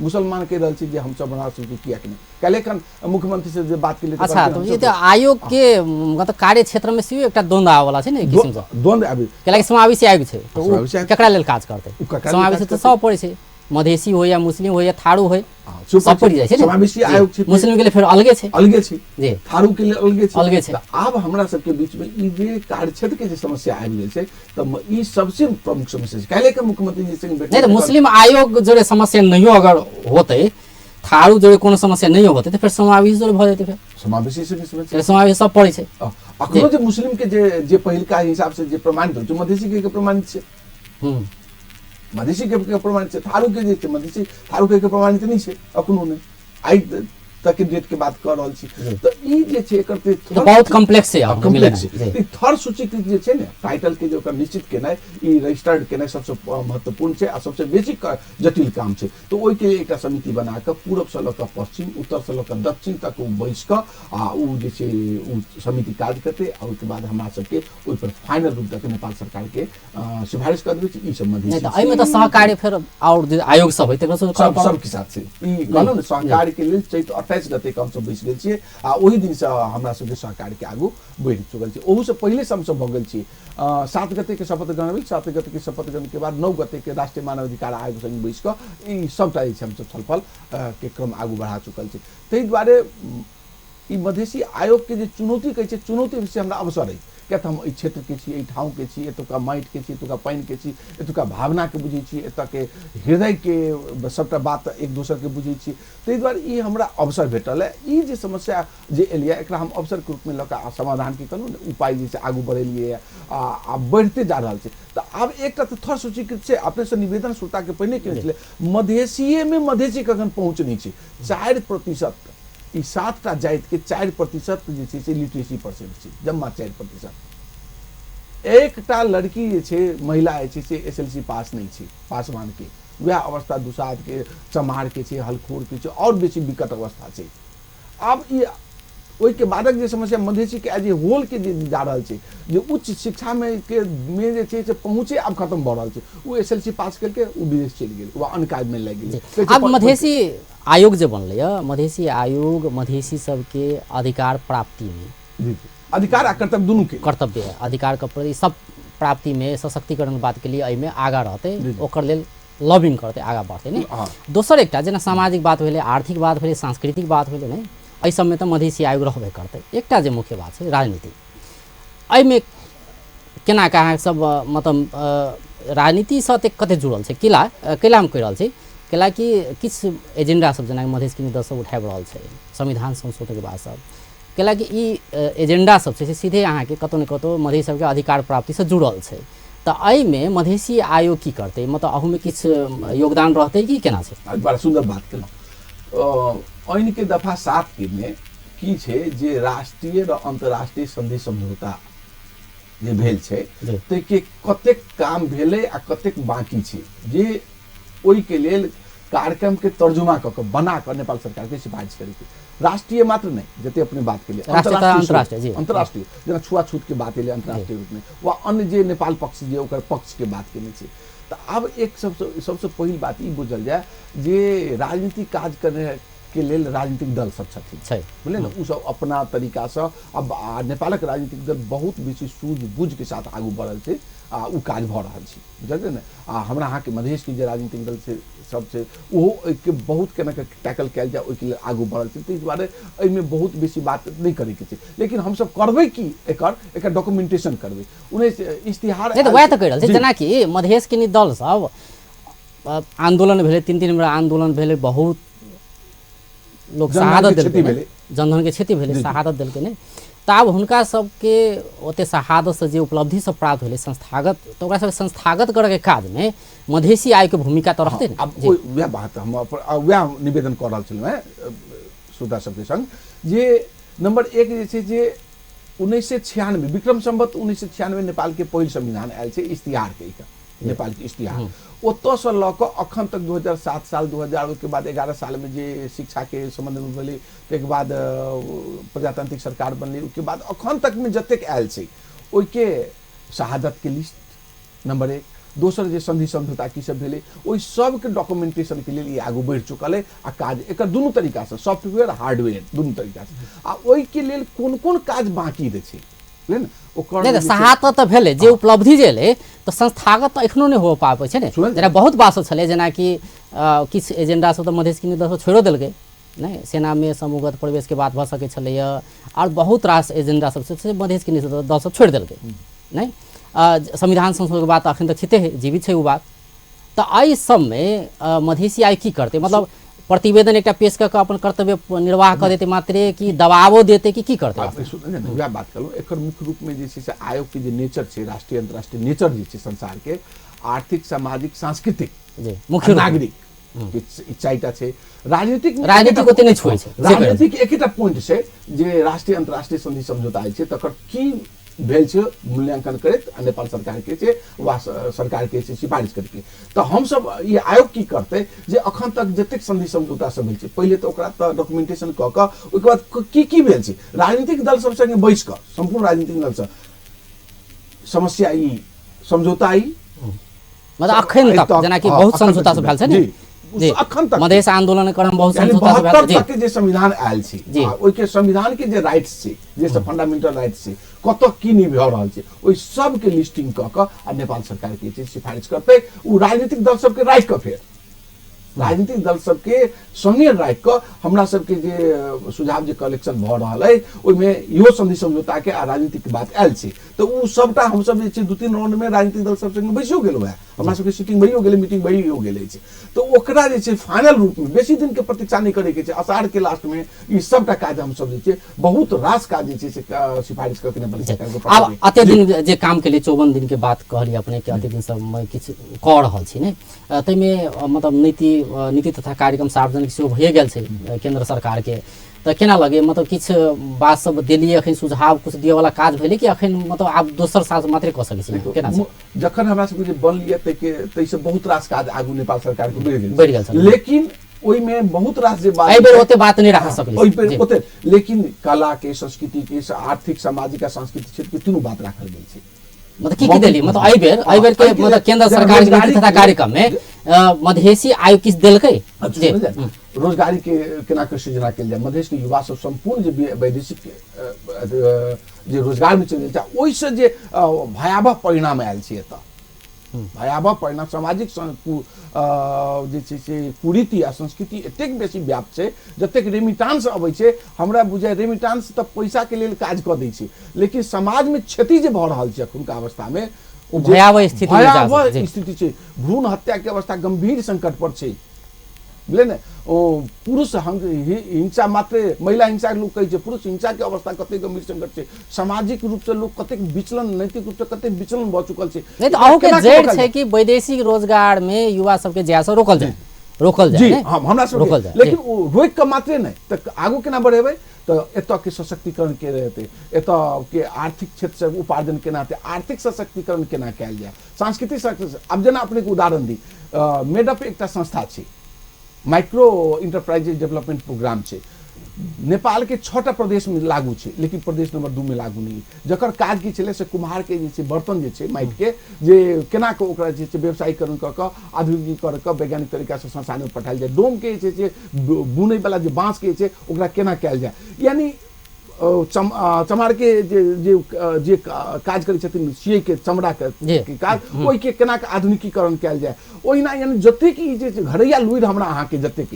मुसलमान कहि रहल छै जे हमसब हमरा सबके किएक नहि। काल्हि एखन मुख्यमंत्री से जे बात केलियै। अच्छा, तऽ ई तऽ आयोग के मतलब कार्य क्षेत्र में सेहो एकटा द्वंद्व आबऽ वाला छै ने, किसिम सँ द्वंद्व आबि कैलाकि समावेशी आयोग छै तऽ ओ केकरा लेल काज करतै? समावेशी तऽ सब पड़ै छै, मधेसी हो या मुस्लिम हो या थारू हो, सब पड़ि जाइ छै। समावेशी आयोग छै, मुस्लिम के लेल फेर अलगे छै, अलगे छै जी, थारू के लेल अलगे छै, अलगे छै। आब हमरा सबके बीच में ई जे कार्यक्षेत्र के जे समस्या आबि गेल छै तऽ ई सबसे प्रमुख समस्या छै। काल्हि के मुख्यमंत्री जी संग नहि तऽ मुस्लिम आयोग जोड़े समस्या नहियो अगर होतै, थारू जोड़े कोनो समस्या नहीं होतै तऽ फेर समावेशी जोड़े भऽ जेतै, फेर समावेशी से समस्या समावेशी सब पड़ै छै। अखनो जे मुस्लिम के जे जे पहिलका हिसाब से जे प्रमाणित होइ छै, मधेसी के प्रमाणित छै, मधेसी के प्रमाणित छै, थारू के जे छै मधेसी थारू के प्रमाणित नहि छै अखनो नहि, आइ तक के डेट के बात कर रहल छी। तऽ ई जे छै एकर बहुत कॉम्प्लेक्स छै, कॉम्प्लेक्स छै। ई थर सूचीकृत जे छै ने टाइटल के जे ओकर निश्चित केनाइ, ई रजिस्टर्ड केनाइ सबसे महत्वपूर्ण छै आ सबसे बेसी जटिल काम छै। तऽ ओहिके एकटा समिति बना कऽ पूरब से लऽ कऽ पश्चिम, उत्तर से लऽ कऽ दक्षिण तक ओ बैस कऽ आ ओ जे छै ओ समिति काज करतै आ ओहिके बाद हमरा सबके ओहिपर फाइनल रूप दऽ कऽ नेपाल सरकार के सिफारिश कर देबै ई सम्बन्धी। एहिमे तऽ सहकार्य फेर आओर जे आयोग सब है तकर सब सबके साथ छै। ई कहलहुँ ने सहकार्य के लेल चैत 28 गते के हमसब बैस गेल छियै आ ओहि दिनसँ हमरा सबके सहकार्य के आगू बढ़ि चुकल छै। ओहूसँ पहिले हमसब भऽ गेल छी। 7 गते के शपथ ग्रहण भेल, 7 गते के शपथ ग्रहण के बाद 9 गते के राष्ट्रीय मानवाधिकार आयोग संग बैस कऽ ई सबटा जे छै हमसब छलफल के क्रम आगू बढ़ा चुकल छी। ताहि दुआरे ई मधेसी आयोग के जे चुनौती कहै छै, चुनौती से हमरा अवसर अछि, किया तऽ हम एहि क्षेत्रके छी, एहि ठाउँके छी, एतुका माटिके छी, एतुका पानिके छी, एतुका भावनाके बुझै छी, एतऽके हृदयके सबटा बात एक दोसरके बुझै छी। ताहि दुआरे ई हमरा अवसर भेटल है। ई जे समस्या जे एलियै एकरा हम अवसरके रूपमे लऽ कऽ समाधान की कहलहुँ ने, उपाय जे छै आगू बढ़ेलियै आ बढ़िते जा रहल छै। तऽ आब एकटा तऽ थर सूचीकृत छै। अपनेसँ निवेदन श्रोताके पहिने केने छलै, मधेसीएमे मधेसी कखन पहुँच नहि छै। 4%, ई 7टा जातिके 4% जे छै से लिटरेसी परसेंट छै, जम्मा 4%। एकटा लड़की जे छै, महिला जे छै से SLC पास नहि छै, पासवानके वएह अवस्था दुसाधके, चमारके छै, हलखोरके छै, आओर बेसी विकट अवस्था छै। आब ई ओहिके बादक जे समस्या मधेसीके एज ए होलके जे जा रहल छै, जे उच्च शिक्षामे के मे जे छै से पहुँचे आब खत्म भऽ रहल छै। ओ SLC पास केलकै, ओ विदेश चलि गेल वा अन्य काजमे लागि गेल। आब मधेसी आयोग जे बनलै, मधेसी आयोग मधेसी सबके अधिकार प्राप्तिमे, अधिकार आ कर्तव्य दुनू के, कर्तव्य अधिकार के प्रति सब प्राप्तिमे सशक्तिकरण बात के लिए एहिमे आगाँ रहतै, ओकर लेल लॉबिंग करतै, आगाँ बढ़तै ने। दोसर एकटा जेना सामाजिक बात भेलै, आर्थिक बात भेलै, सांस्कृतिक बात भेलै ने, एहि सबमे तऽ मधेसी आयोग रहबे करतै। एकटा जे मुख्य बात छै राजनीति, एहिमे केना कऽ अहाँ सब मतलब राजनीतिसँ कते जुड़ल छै? केला केला हम कहि रहल छी, केला कि किछु एजेंडा सब जेना मधेश के दल सब उठाबि रहल छै, संविधान संशोधनके बात सब, केला कि ई एजेंडा सब छै से सीधे अहाँके कतहु ने कतहु मधेश सबके अधिकार प्राप्तिसँ जुड़ल छै। तऽ एहिमे मधेसी आयोग की करतै? मतलब अहूमे किछु योगदान रहतै कि केना छै? बड़ा सुन्दर बात केलहुँ। ऐनके दफा 7 के मे की छै जे राष्ट्रीय र अन्तर्राष्ट्रीय सन्धि समझौता जे भेल छै ताहिके कतेक काम भेलै आ कतेक बाँकी छै, जे ओहिके लेल कार्यक्रम के तर्जुमा कऽ कऽ बना कऽ नेपाल सरकार के सिफारिश करैके। राष्ट्रीय मात्र नहि, जते अपने बात के लिए अंतर्राष्ट्रीय, अंतर्राष्ट्रीय जेना छुआछूत के बात एलै अंतर्राष्ट्रीय रूप में वा अन्य जे नेपाल पक्ष जे ओकर पक्ष के बात केने छै। तऽ आब एक सबसे पहिल बात ई बुझल जाय जे राजनीतिक काज करे के लेल राजनीतिक दल सब छथिन, बुझलियै ने, ओ सब अपना तरीकासँ। अब नेपालक राजनीतिक दल बहुत बेसी सूझबूझ के साथ आगू बढ़ल छै आ ओ काज भऽ रहल छै, बुझलियै ने। आ हमरा अहाँके मधेशके जे राजनीतिक दल छै सब छै ओहो एहिके बहुत केना कऽ टैकल कयल जाय ओहिके लेल आगू बढ़ल छै। ताहि दुआरे एहिमे बहुत बेसी बात नहि करैके छै, लेकिन हमसब करबै की एकर एकर डॉक्यूमेंटेशन करबै। 19 इश्तिहार नहि तऽ वएह तऽ कहि रहल छै, जेनाकि मधेशके नि दल सब आन्दोलन भेलै, 3-3 बेर आन्दोलन भेलै, बहुत लोक शहादत देलकै, जनधनके क्षति भेलै, शहादत देलकै ने। तऽ आब हुनका सबके ओते शहादतसँ जे उपलब्धि सब प्राप्त भेलै संस्थागत, तऽ ओकरा सबके संस्थागत करऽके काजमे मधेसी आयोगके भूमिका तऽ रहतै ने। आब वएह बात हम वएह निवेदन कऽ रहल छलहुँ हेँ श्रोता सबके संग जे नंबर 1 जे छै जे 1996 विक्रम सम्वत 1996 नेपालके पहिल संविधान आयल छै इश्तिहारके, नेपालके इश्तिहार। ओतऽसँ लऽ कऽ अखन तक 2007 साल 2000 ओहिके बाद 11 सालमे जे शिक्षाके सम्बन्धमे भेलै, ताहिके बाद प्रजातांत्रिक सरकार बनलै, ओहिके बाद अखन तकमे जतेक आयल छै ओहिके शहादतके लिस्ट नंबर 1। दोसर जे संधि समझौता की सब भेलै ओहि सबके डॉक्यूमेंटेशनके लेल ई आगू बढ़ि चुकल अइ आ काज एकर दुनू तरीकासँ, सॉफ्टवेयर हार्डवेयर दुनू तरीकासँ। आ ओहिके लेल कोन कोन काज बाँकी रहै छै ने ओकर शहादत तऽ भेलै, जे उपलब्धि जे एलै तऽ संस्थागत तऽ एखनो नहि हो पाबै छै ने। जेना बहुत बात सब छलै, जेनाकि किछु एजेंडा सब तऽ मधेश के दल छोड़ियो देलकै नहि, सेनामे समूहगत प्रवेशके बात भऽ सकै छलैए, आओर बहुत रास एजेंडा सब छै मधेश के दल सब छोड़ि देलकै नहि। संविधान संशोधनके बात अखन तक छिते है, जीवित छै ओ बात। तऽ एहि सबमे मधेसी आइ की करतै? मतलब प्रतिवेदन एकटा पेश कऽ कऽ अपन कर्तव्य निर्वाह कऽ देतै मात्रे, कि दबावो देतै, कि की करतै? वएह बात कहलहुँ, एकर मुख्य रूपमे जे छै से आयोगके जे नेचर छै, राष्ट्रीय अन्तर्राष्ट्रीय नेचर जे छै संसारके, आर्थिक सामाजिक सांस्कृतिक मुख्य नागरिक ई 4टा छै। राजनीतिक राजनीतिक ओते नहि छुए छै, राजनीतिक एकेटा पॉइंट छै जे राष्ट्रीय अन्तर्राष्ट्रीय संधि समझौता छै तकर की भेल छै मूल्यांकन करैत आ नेपाल सरकार के छै वा सरकार के छै सिफारिश करके। तऽ हमसब ई आयोग की करतै जे अखन तक जतेक संधि समझौता सब भेल छै पहिले तऽ ओकरा तऽ डॉक्यूमेंटेशन कऽ कऽ ओहिके बाद की की भेल छै राजनीतिक दल सब संगे बैस कऽ सम्पूर्ण राजनीतिक दल सब समस्या ई समझौता ई मतलब अखन तक जेनाकि बहुत समझौता सब भेल छै ने जी, अखन तक मधेश आंदोलन क्रम बहुत समझौता सब भेल तक के जे संविधान आयल छै ओहि के संविधान के जे राइट्स छै, जे सब फंडामेंटल राइट्स छै, कतऽ की नहि भऽ रहल छै ओहि सब के लिस्टिंग कऽ कऽ आ नेपाल सरकार के जे सिफारिश करतै ओ राजनीतिक दल सबके राखि कऽ फेर राजनीतिक दल सबके संगे राखि कऽ हमरा सबके जे सुझाव जे कलेक्शन भऽ रहल अछि ओहिमे इहो संधि समझौताके आ राजनीतिक बात आयल छै। तऽ ओ सबटा हमसब जे छै 2-3 राउंडमे राजनीतिक दल सब संगे बैसियो गेलहुँ हेँ, हमरा सबके सीटिंग भइयो गेलै, मीटिंग भइयो गेल अछि। तऽ ओकरा जे छै फाइनल रूपमे बेसी दिनके प्रतीक्षा नहि करैके छै, अषाढ़के लास्टमे ई सबटा काज हमसब जे छै बहुत रास काज जे छै से सिफारिश करके नेपाली सरकार के आब अते दिन जे काम के लिए 54 दिन के बात कहलियै अपने के, अते दिन सब में किछु कऽ रहल छी ने, ताहिमे मतलब नीति नीति तथा कार्यक्रम सार्वजनिक सेहो भइए गेल छै केंद्र सरकार के, तऽ केना लगे मतलब किछु बात सब देलियै अखन सुझाव किछु दिअ वाला काज भेलै कि अखन मतलब आब दोसर साल मात्रे कऽ सकै छी केना छै? जखन हमरा सबके जे बनलियै ताहिके ताहिसँ बहुत रास काज आगू नेपाल सरकार के बढ़ि गेल छलै, लेकिन ओहिमे बहुत रास जे बात एहि बेर ओते बात नहि राख सकलै ओहि बेर ओते, लेकिन कला के संस्कृति के आर्थिक सामाजिक आ सांस्कृतिक क्षेत्र के तीनू बात राखल गेल छै। मतलब की की देली मतलब एहि बेर एहि बेर के मतलब केंद्र सरकार के नीति तथा कार्यक्रम में मधेसी आयोग किछु देलकै? रोजगारी के केना के सृजना कयल जाय, मधेश के युवा सब संपूर्ण जे वैदेशिक जे रोजगार में चलि गेल ओहिसँ जे भयावह परिणाम आयल छै एतऽ, भयावह परिणाम सामाजिक जे छै से कुरीति आ संस्कृति एतेक बेसी व्याप्त छै, जतेक रेमिटांस अबै छै हमरा बुझाइ रेमिटांस तऽ पैसाके लेल काज कऽ दै छै, लेकिन समाजमे क्षति जे भऽ रहल छै एखुनका अवस्थामे ओ भयावह स्थिति भयावह स्थिति छै। भ्रूण हत्याके अवस्था गंभीर संकट पर छै, बुझलियै ने। ओ पुरुष हिंसा मात्रे महिला हिंसा लोक कहै छै, पुरुष हिंसा के अवस्था कतेक गंभीर संकट छै, सामाजिक रूप से लोक कतेक विचलन, नैतिक रूप से कतेक विचलन भऽ चुकल छै। नहि तऽ अहूँ के जड़ि छै कि वैदेशिक रोजगार में युवा सबके जाय से रोकल जाय, रोकल जाय जी, हम हमरा सब रोकल जाय, लेकिन ओ रोकि कऽ मात्रे नहि तऽ आगू केना बढ़ेबै, तऽ एतऽ के सशक्तिकरण के हेतै, एतऽ के आर्थिक क्षेत्र से उपार्जन केना हेतै, आर्थिक सशक्तिकरण केना कयल जाय, सांस्कृतिक सशक्तिकरण। आब जेना अपनेके उदाहरण दी, मेडअप एकटा संस्था छै, माइक्रो इंटरप्राइजेज डेवलपमेंट प्रोग्राम छै, नेपाल के 6टा प्रदेश में लागू छै, लेकिन प्रदेश नंबर 2 में लागू नहीं। जकर काज की छलै से कुम्हार के जे छै बर्तन जे छै माटि के जे केना कऽ ओकरा जे छै व्यवसायीकरण कऽ कऽ आधुनिकीकरण कऽ वैज्ञानिक तरीका से संस्थान में पठायल जाय, डोम के जे छै बुनै वाला जे बाँस के छै ओकरा केना कयल जाय, यानी चमार के जे जे जे काज करै छथिन सियै के चमड़ा के काज, ओहिके केना के आधुनिकीकरण कयल जाय। ओहिना यानी जतेक ई जे घरैया लुरि हमरा अहाँके जतेक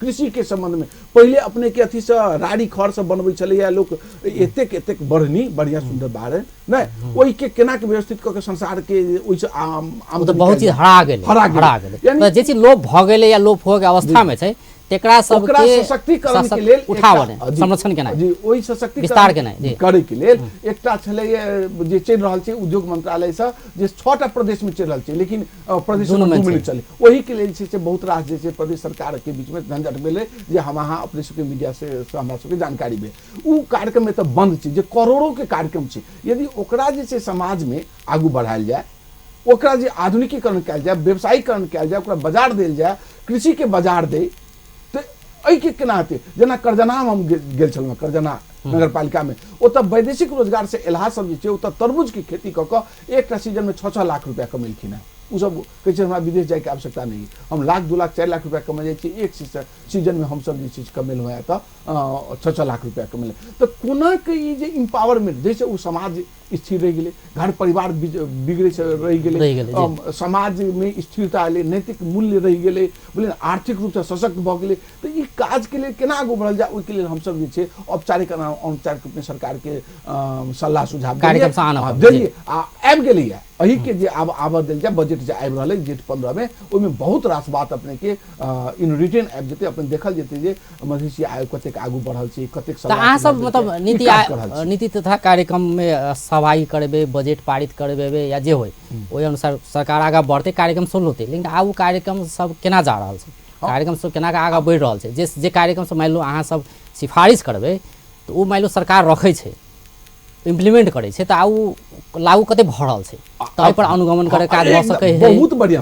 कृषि के संबंध में पहिले अपने के अथी से राड़ी खर से बनबै छलैया लोक, एतेक एतेक बढ़नी बढ़िया सुंदर बाढ़ नहि, ओहिके केना के व्यवस्थित कऽ के संसार के ओहिसँ आमदनी बहुत चीज हरा गेलै, हरा गेलै। जे चीज लोप भऽ गेलै या लोप होके अवस्था में छै तेकरा सबके सशक्तिकरण के लेल उठावन संरक्षण केनाइ जी, ओहि सशक्तिकरण विस्तार केनाइ करे के लेल एकटा छलै जे चलि रहल छै उद्योग मंत्रालय से जे 6टा प्रदेश में चलि रहल छै, लेकिन प्रदेश में 2 चले, ओहि के लेल छै से बहुत रास जे छै प्रदेश सरकार के बीच में झंझट भेलै, जे हम अहाँ अपने सबके मीडिया से हमरा सबके जानकारी भेल। ओ कार्यक्रम एतऽ बंद छै जे करोड़ों के कार्यक्रम छै, यदि ओकरा जे छै समाज में आगू बढ़ायल जाय, ओकरा जे आधुनिकीकरण कयल जाय, व्यवसायीकरण कयल जाय, ओकरा बाजार देल जाय, कृषि के बाजार दे, तऽ एहिके केना हेतै। जेना करजनामे हम गेल छलहुँ, करजना नगरपालिकामे, ओतऽ वैदेशिक रोजगार से एलहा सब जे छै ओतऽ तरबूजके खेती कऽ कऽ एकटा सीजनमे 6-6 लाख रुपया कमेलखिन हेँ। ओ सब कहै छै हमरा विदेश जायके आवश्यकता नहि, हम लाख 2 लाख 4 लाख रुपया कमा जाइ छी, एक सीजनमे हमसब जे छै कमेलहुँ हेँ तऽ 6-6 लाख रुपया कमेलहुँ। तऽ कोना के ई जे इम्पावरमेंट जाहिसँ ओ समाज स्थिर रहि गेलै, घर परिवार बिगड़ै से रहि गेलै, समाजमे स्थिरता एलै, नैतिक मूल्य रहि गेलै, बुझलियै, आर्थिक रूपसँ सशक्त भऽ गेलै। तऽ ई काजके लेल केना आगू बढ़ल जाय, ओहिके लेल हमसब जे छै औपचारिक अनौपचारिक रूपमे सरकारके सलाह सुझाव देलियै आ आबि गेलैए। एहिके जे आब आबऽ देल जाय, बजट जे आबि रहल अइ जेठ 15 मे, ओहिमे बहुत रास बात अपनेके इन रिटर्न आबि जेतै, अपन देखल जेतै जे मधेसी आयोग कतेक आगू बढ़ल छै, कतेक तऽ अहाँ सब मतलब नीति नीति तथा कार्यक्रम में सहभागी करेबै, बजट पारित करेबै या जे होय ओहि अनुसार सरकार आगाँ बढ़तै, कार्यक्रम शुरू होतै, लेकिन आब ओ कार्यक्रम सब केना जा रहल छै, कार्यक्रम सब केना आगाँ बढ़ि रहल छै, जे जे कार्यक्रम सब मानि लो अहाँ सब सिफारिश करबै तऽ ओ मानि लो सरकार रखै छै, इम्प्लीमेंट करै छै, तऽ आब ओ लागू कते भऽ रहल छै, तऽ एहि पर अनुगमन करे काज भऽ सकै है। बहुत बढ़िया,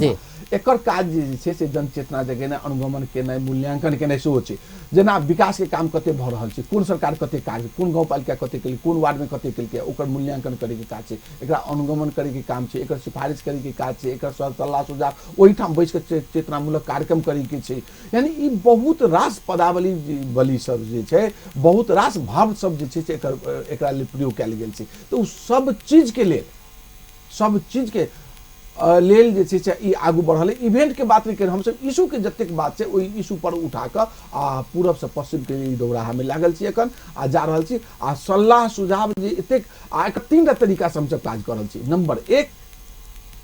एकर काज जे छै से जनचेतना जगेनाइ, अनुगमन केनाइ, मूल्यांकन केनाइ सेहो छै। जेना विकासके काम कते भऽ रहल छै, कोन सरकार कते काज, कोन गाँवपालिका कते केलकै, कोन वार्डमे कते केलकै, ओकर मूल्यांकन करैके काज छै, एकरा अनुगमन करैके काम छै, एकर सिफारिश करैके काज छै, एकर सलाह सुझाव ओहिठाम बैस कऽ चेतनामूलक कार्यक्रम करैके छै। यानी ई बहुत रास पदावली बली सब जे छै, बहुत रास भाव सब जे छै से एकरा लेल प्रयोग कयल गेल छै। तऽ ओ सब चीजके लेल, सब चीजके लेल जे छै से ई आगू बढ़ल। इवेंट के बात नहि करी, हमसब इशू के जतेक बात छै ओहि इशू पर उठा कऽ आ पूरब से पश्चिम के ई दौराहामे लागल छी एखन आ जा रहल छी। आ सलाह सुझाव जे एतेक आ एकर 3टा तरीका से हमसब काज कऽ रहल छी। नंबर 1,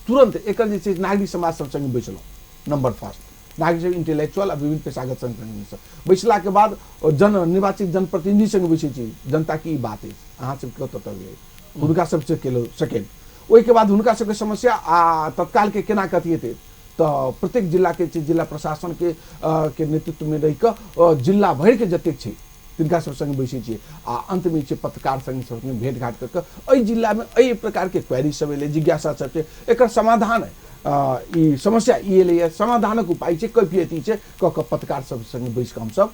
तुरंत एकर जे छै नागरिक समाज सब संगे बैसलहुँ। नंबर फर्स्ट, नागरिक सब इंटेलेक्चुअल आ विभिन्न पेशागत संगठन बैसला के बाद जन निर्वाचित जनप्रतिनिधि संगे बैसै छी, जनता के ई बात अछि, अहाँ सबके कतऽ तक गेलै, हुनका सबसे केलहुँ। सेकेंड, ओहिके बाद हुनका सबके समस्या आ तत्काल के केना कथी हेतै, तऽ प्रत्येक जिला के जिला प्रशासन के नेतृत्व में रहि कऽ जिला भरि के जतेक छै तिनका सब संगे बैसै छियै। आ अंतमे छै पत्रकार संगे सब संगे भेंट घाट कऽ कऽ एहि जिलामे एहि प्रकारके क्वेरी सब एलै, जिज्ञासा सब छै, एकर समाधान ई समस्या ई एलैए, समाधानक उपाय छै, कैफियत ई छै, कऽ कऽ पत्रकार सब संगे बैस कऽ हमसब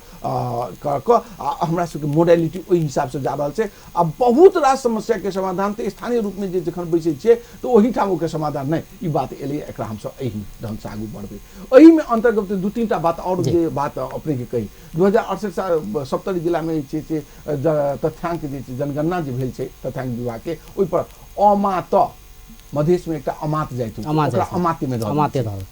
कऽ कऽ आ हमरा सबके मोडेलिटी ओहि हिसाबसँ जा रहल छै। आ बहुत रास समस्याके समाधान तऽ स्थानीय रूपमे जे जखन बैसै छियै तऽ ओहिठाम ओकर समाधान नहि, ई बात एलैए, एकरा हमसब एहि ढङ्गसँ आगू बढ़बै। एहिमे अन्तर्गत 2-3टा बात आओर जे बात अपनेके कही, 2068 साल सप्तरी जिलामे जे छै से तथ्यांक जे छै जनगणना जे भेल छै तथ्यांक विभागके, ओहिपर अमात मधेशमे एकटा अमात जाति होइ छै, ओकरा अमात्यमे धऽ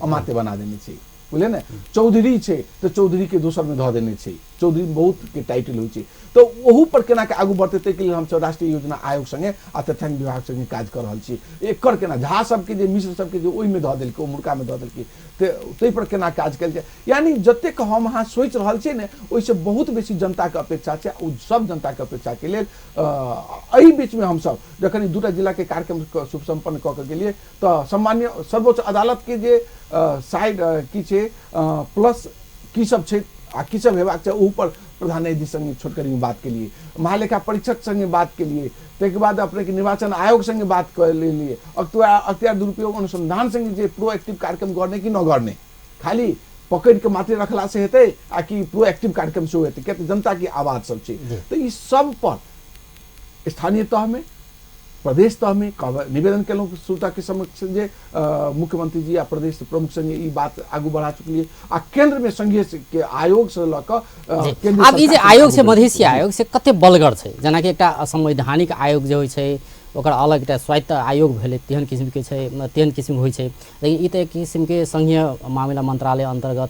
अमात्य बना देने छै, बुझलियै ने। चौधरी छै तऽ चौधरीके दोसरमे धऽ देने छै, चौधरी बहुत के टाइटल होइ छै, तऽ ओहू पर केना के आगू बढ़तै ताहिके लेल हमसब राष्ट्रीय योजना आयोग संगे आ तथ्यांक विभाग संगे काज कऽ रहल छी। एकर केना झा सबके जे मिश्र सबके जे ओहिमे धऽ देलकै, उम्हरकामे धऽ देलकै, ताहि पर केना काज कयल जाय। यानी जतेक हम अहाँ सोचि रहल छियै ने ओहिसँ बहुत बेसी जनताके अपेक्षा छै। ओ सब जनताके अपेक्षाके लेल एहि बीचमे हमसब जखन ई 2टा जिलाके कार्यक्रम शुभ सम्पन्न कऽ के गेलियै तऽ सम्मान्य सर्वोच्च अदालतके जे साइड की छै प्लस की सब छै आ की सब हेबाक चाही ओहू पर प्रधान न्यायाधीश संगे छोटकरीमे बात केलियै, महालेखा परीक्षक संगे बात केलियै, ताहिके बाद अपनेके निर्वाचन आयोग संगे बात कऽ लेलियै, अख्तियार दुरुपयोग अनुसंधान संगे जे प्रोएक्टिव कार्यक्रम गर्ने कि न गर्ने, खाली पकड़ि के मात्र रखला से हेतै आ कि प्रोएक्टिव कार्यक्रम सेहो हेतै, किया तऽ जनता के आवाज सब छै। तऽ ई सब पर स्थानीय तहमे प्रदेश तहमे निवेदन केलहुँ श्रोता के समक्ष जे मुख्यमंत्री जी आ प्रदेश प्रमुख संगे ई बात आगू बढ़ा चुकलियै आ केंद्र में संघीय के आयोग से लऽ कऽ केंद्र आब ई जे आयोग छै मधेसी आयोग से कते बलगर छै, जेनाकि एकटा संवैधानिक आयोग जे होइ छै ओकर अलग एकटा स्वायत्त आयोग भेलै, तेहन किसिमके छै, तेहन किसिमके होइ छै, लेकिन ई तऽ एक किसिमके संघीय मामिला मंत्रालय अन्तर्गत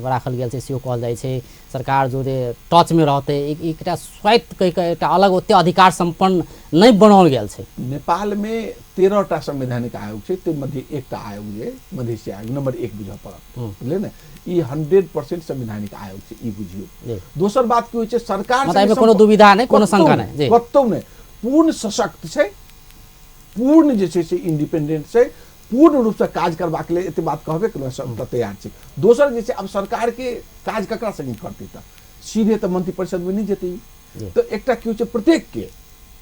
राखल गेल छै सेहो कहल जाइ छै, सरकार जोरे टचमे रहतै, एकटा स्वायत्त कहि कऽ एकटा अलग ओते अधिकार सम्पन्न नहि बनाओल गेल छै। नेपालमे 13टा संवैधानिक आयोग छै, ताहि मध्य एकटा आयोग जे मधेसी आयोग नंबर 1 बुझऽ पड़त, बुझलियै ने, ई 100% संवैधानिक आयोग छै, ई बुझियौ। दोसर बात की होइ छै, सरकार मतलब एहिमे कोनो दुविधा नहि, कोनो शंका नहि, कतौ नहि, पूर्ण सशक्त छै, पूर्ण जे छै से इंडिपेंडेंट छै, पूर्ण रूपसँ काज करबाक लेल एते बात कहबे केलहुँ, सब तैयार छै। दोसर जे छै आब सरकारके काज ककरा संगे करतै, तऽ सीधे तऽ मंत्रिपरिषदमे नहि जेतै, तऽ एकटा की होइ छै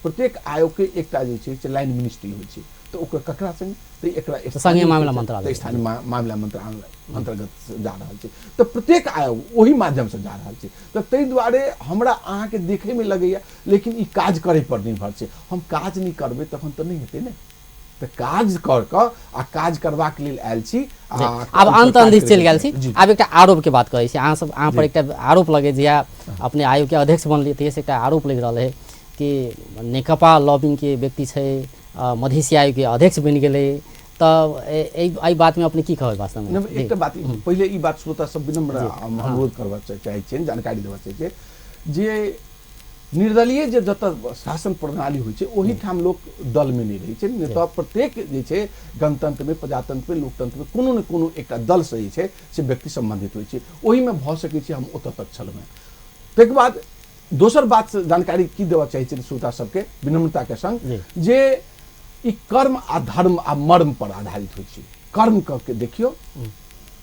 प्रत्येक आयोगके एकटा जे छै से लाइन मिनिस्ट्री होइ छै, तऽ ओकर ककरा संगे, तऽ एकरा संघीय मामिला मंत्रालय, स्थानीय मामिला मंत्रालय अंतर्गत जा रहल छै, तऽ प्रत्येक आयोग ओहि माध्यमसँ जा रहल छै। तऽ ताहि दुआरे हमरा अहाँके देखैमे लगैया, लेकिन ई काज करै पर निर्भर छै, हम काज नहि करबै तखन तऽ नहि हेतै ने, तऽ काज कर कऽ आ काज करबाक लेल आयल छी। आब अंत अंत चलि गेल छी, आब एकटा आरोप के बात करै छी, अहाँ सब अहाँ पर एकटा आरोप लगे जे अपने आयोग के अध्यक्ष बनलियै तहिये से एकटा आरोप लागि रहल है कि नेकपा लॉबिंग के व्यक्ति छै, मधेसी आयोग के अध्यक्ष बनि गेलै, तऽ एहि बातमे अपने की कहबै वास्तवमे? एकटा बात पहिले ई बात श्रोता सब विनम्र अनुरोध करबा चाहै छियनि, जानकारी देबा चाहै छियै जे निर्दलीय जे जतऽ शासन प्रणाली होइ छै ओहिठाम लोक दलमे नहि रहै छै, नहि तऽ प्रत्येक जे छै गणतंत्रमे, प्रजातंत्रमे, लोकतंत्रमे कोनो ने कोनो एकटा दलसँ जे छै से व्यक्ति सम्बन्धित होइ छै, ओहिमे भऽ सकै छै हम ओतऽ तक छलहुँ हेँ। ताहिके बाद दोसर बात जानकारी की देबऽ चाहै छियनि श्रोता सबके विनम्रताके संग, जे ई कर्म आ धर्म आ मर्म पर आधारित होइ छै। कर्म कऽ के देखियौ,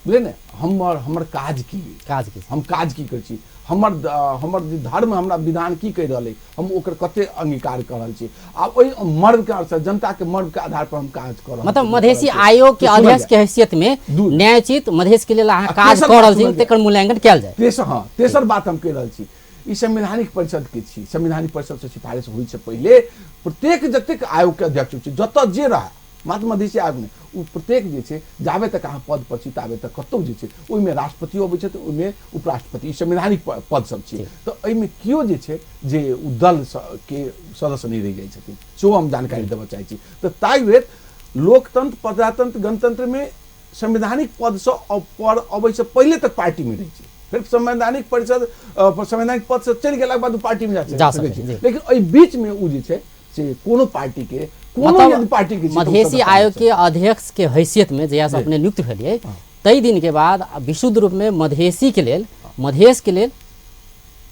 बुझलियै ने, हमर काज की, काज की, हम काज की करै छी, हमर जे धर्म हमरा विधान की कहि रहल अइ, हम ओकर कते अंगीकार कऽ रहल छी, आ ओहि मर्मके अनुसार जनताके मर्मके आधार पर हम काज कऽ रहल मतलब मधेसी आयोग के अध्यक्ष के हैसियत में न्यायोचित मधेश के लेल अहाँ काज कऽ रहल छी तकर मूल्यांकन कयल जाय। तेसर बात हम कहि रहल छी, ई संवैधानिक परिषद के छी, संवैधानिक परिषद से सिफारिश होइ से पहिले प्रत्येक जतेक आयोग के अध्यक्ष होइ छै, जतऽ जे रहए, मात्र मधेसी आयोग नहि, ओ प्रत्येक जे छै जाबे तक अहाँ पद पर छी ताबे तक कतहु जे छै ओहिमे राष्ट्रपतियो अबै छथि, ओहिमे उपराष्ट्रपति, ई संवैधानिक पद सब छै, तऽ एहिमे केओ जे छै जे ओ दल के सदस्य नहि रहि जाइ छथिन, सेहो हम जानकारी देबऽ चाहै छी। तऽ ताहि हेतु लोकतंत्र, प्रजातंत्र, गणतंत्र में संवैधानिक पद से पर अबै से पहिले तक पार्टी में रहै छै, फेर संवैधानिक परिषद संवैधानिक पद से चलि गेलाके बाद पार्टी में जा सकै छै, लेकिन एहि बीच में ओ जे छै से कोनो पार्टी के कोनो पार्टी के मधेसी आयोग के अध्यक्ष के हैसियत में जहिया से अपने नियुक्त भेलियै तै दिन के बाद विशुद्ध रूप में मधेसी के लेल, मधेश के लेल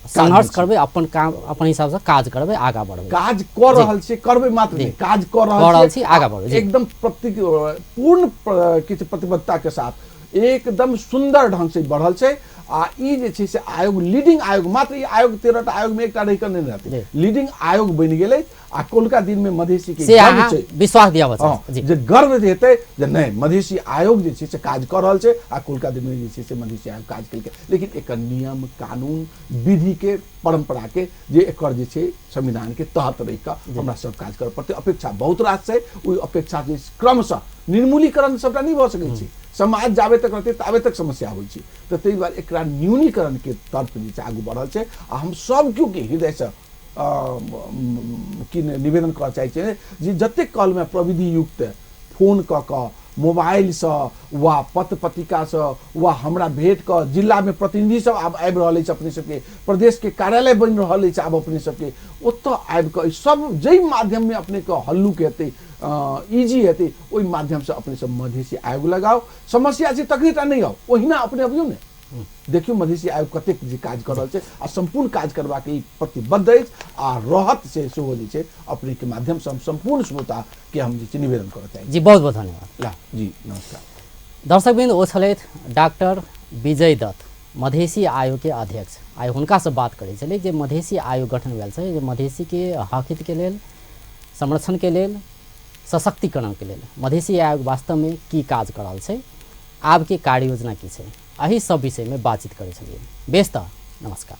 संघर्ष करबै, अपन काम अपन हिसाब से काज करबै, आगा बढ़बै, काज कऽ रहल छी, करबै मात्र नहि, काज कऽ रहल छी, आगा बढ़बै एकदम पूर्ण किछु प्रतिबद्धता के साथ एकदम सुन्दर ढंग से बढ़ल छै। आ ई जे छै से आयोग लीडिंग आयोग, मात्र ई आयोग 13 टा आयोग में एकटा रहि कऽ नहि रहतै, लीडिंग आयोग बनि गेलै। आ कोलका दिन में मधेसी के गर्व छै, विश्वास दियाबऽ चाहै जे गर्व हेतै जे नहि मधेसी आयोग जे छै से काज कऽ रहल छै। आ कोलका दिन में जे छै से मधेसी आयोग काज केलकै, लेकिन एकर नियम कानून विधि के परंपरा के जे एकर जे छै संविधान के तहत रहि कऽ हमरा सब काज करऽ पड़तै। अपेक्षा बहुत रास छै, ओहि अपेक्षा जे क्रमशः निर्मूलीकरण सबटा नहि भऽ सकै छै, समाज जाबे तक रहतै ताबे तक समस्या होइ छै, तऽ ताहि दुआरे एकरा न्यूनीकरण के तरफ जे छै आगू बढ़ल छै। आ हम सब केओ के हृदयसँ की निवेदन करऽ चाहै छियै जे जतेक कलमे प्रविधि युक्त फोन कऽ कऽ, मोबाइलसँ वा पत्र पत्रिकासँ वा हमरा भेट कऽ, जिलामे प्रतिनिधि सब आब आबि रहल अछि, अपने सबके प्रदेशके कार्यालय बनि रहल अछि आब अपने सबके, ओतऽ आबि कऽ सब जाहि माध्यममे अपनेके हल्लुक हेतै, इजी हेतै, ओहि माध्यमसँ अपने सब मधेसी आयोग लगाउ। समस्या छै तखने टा नहि आउ, ओहिना अपने अबियौ ने, देखियौ मधेसी आयोग कतेक जे काज कऽ रहल छै आ सम्पूर्ण काज करबाक ई प्रतिबद्ध अछि आ रहत से सेहो जे छै अपनेके माध्यमसँ हम सम्पूर्ण श्रोताके हम जे छै निवेदन करऽ चाहै छी। जी बहुत बहुत धन्यवाद। ला जी नमस्कार। दर्शकवृन्द, ओ छलथि डॉक्टर विजय दत्त, मधेसी आयोग के अध्यक्ष। आइ हुनकासँ बात करै छलै जे मधेसी आयोग गठन भेल छै जे मधेसीके हक हितके लेल, संरक्षणके लेल, सशक्तिकरणके लेल मधेसी आयोग वास्तवमे की काज कऽ रहल छै, आबके कार्य योजना की छै, एहि सब विषयमे बातचीत करै छलियै। बेस तऽ नमस्कार।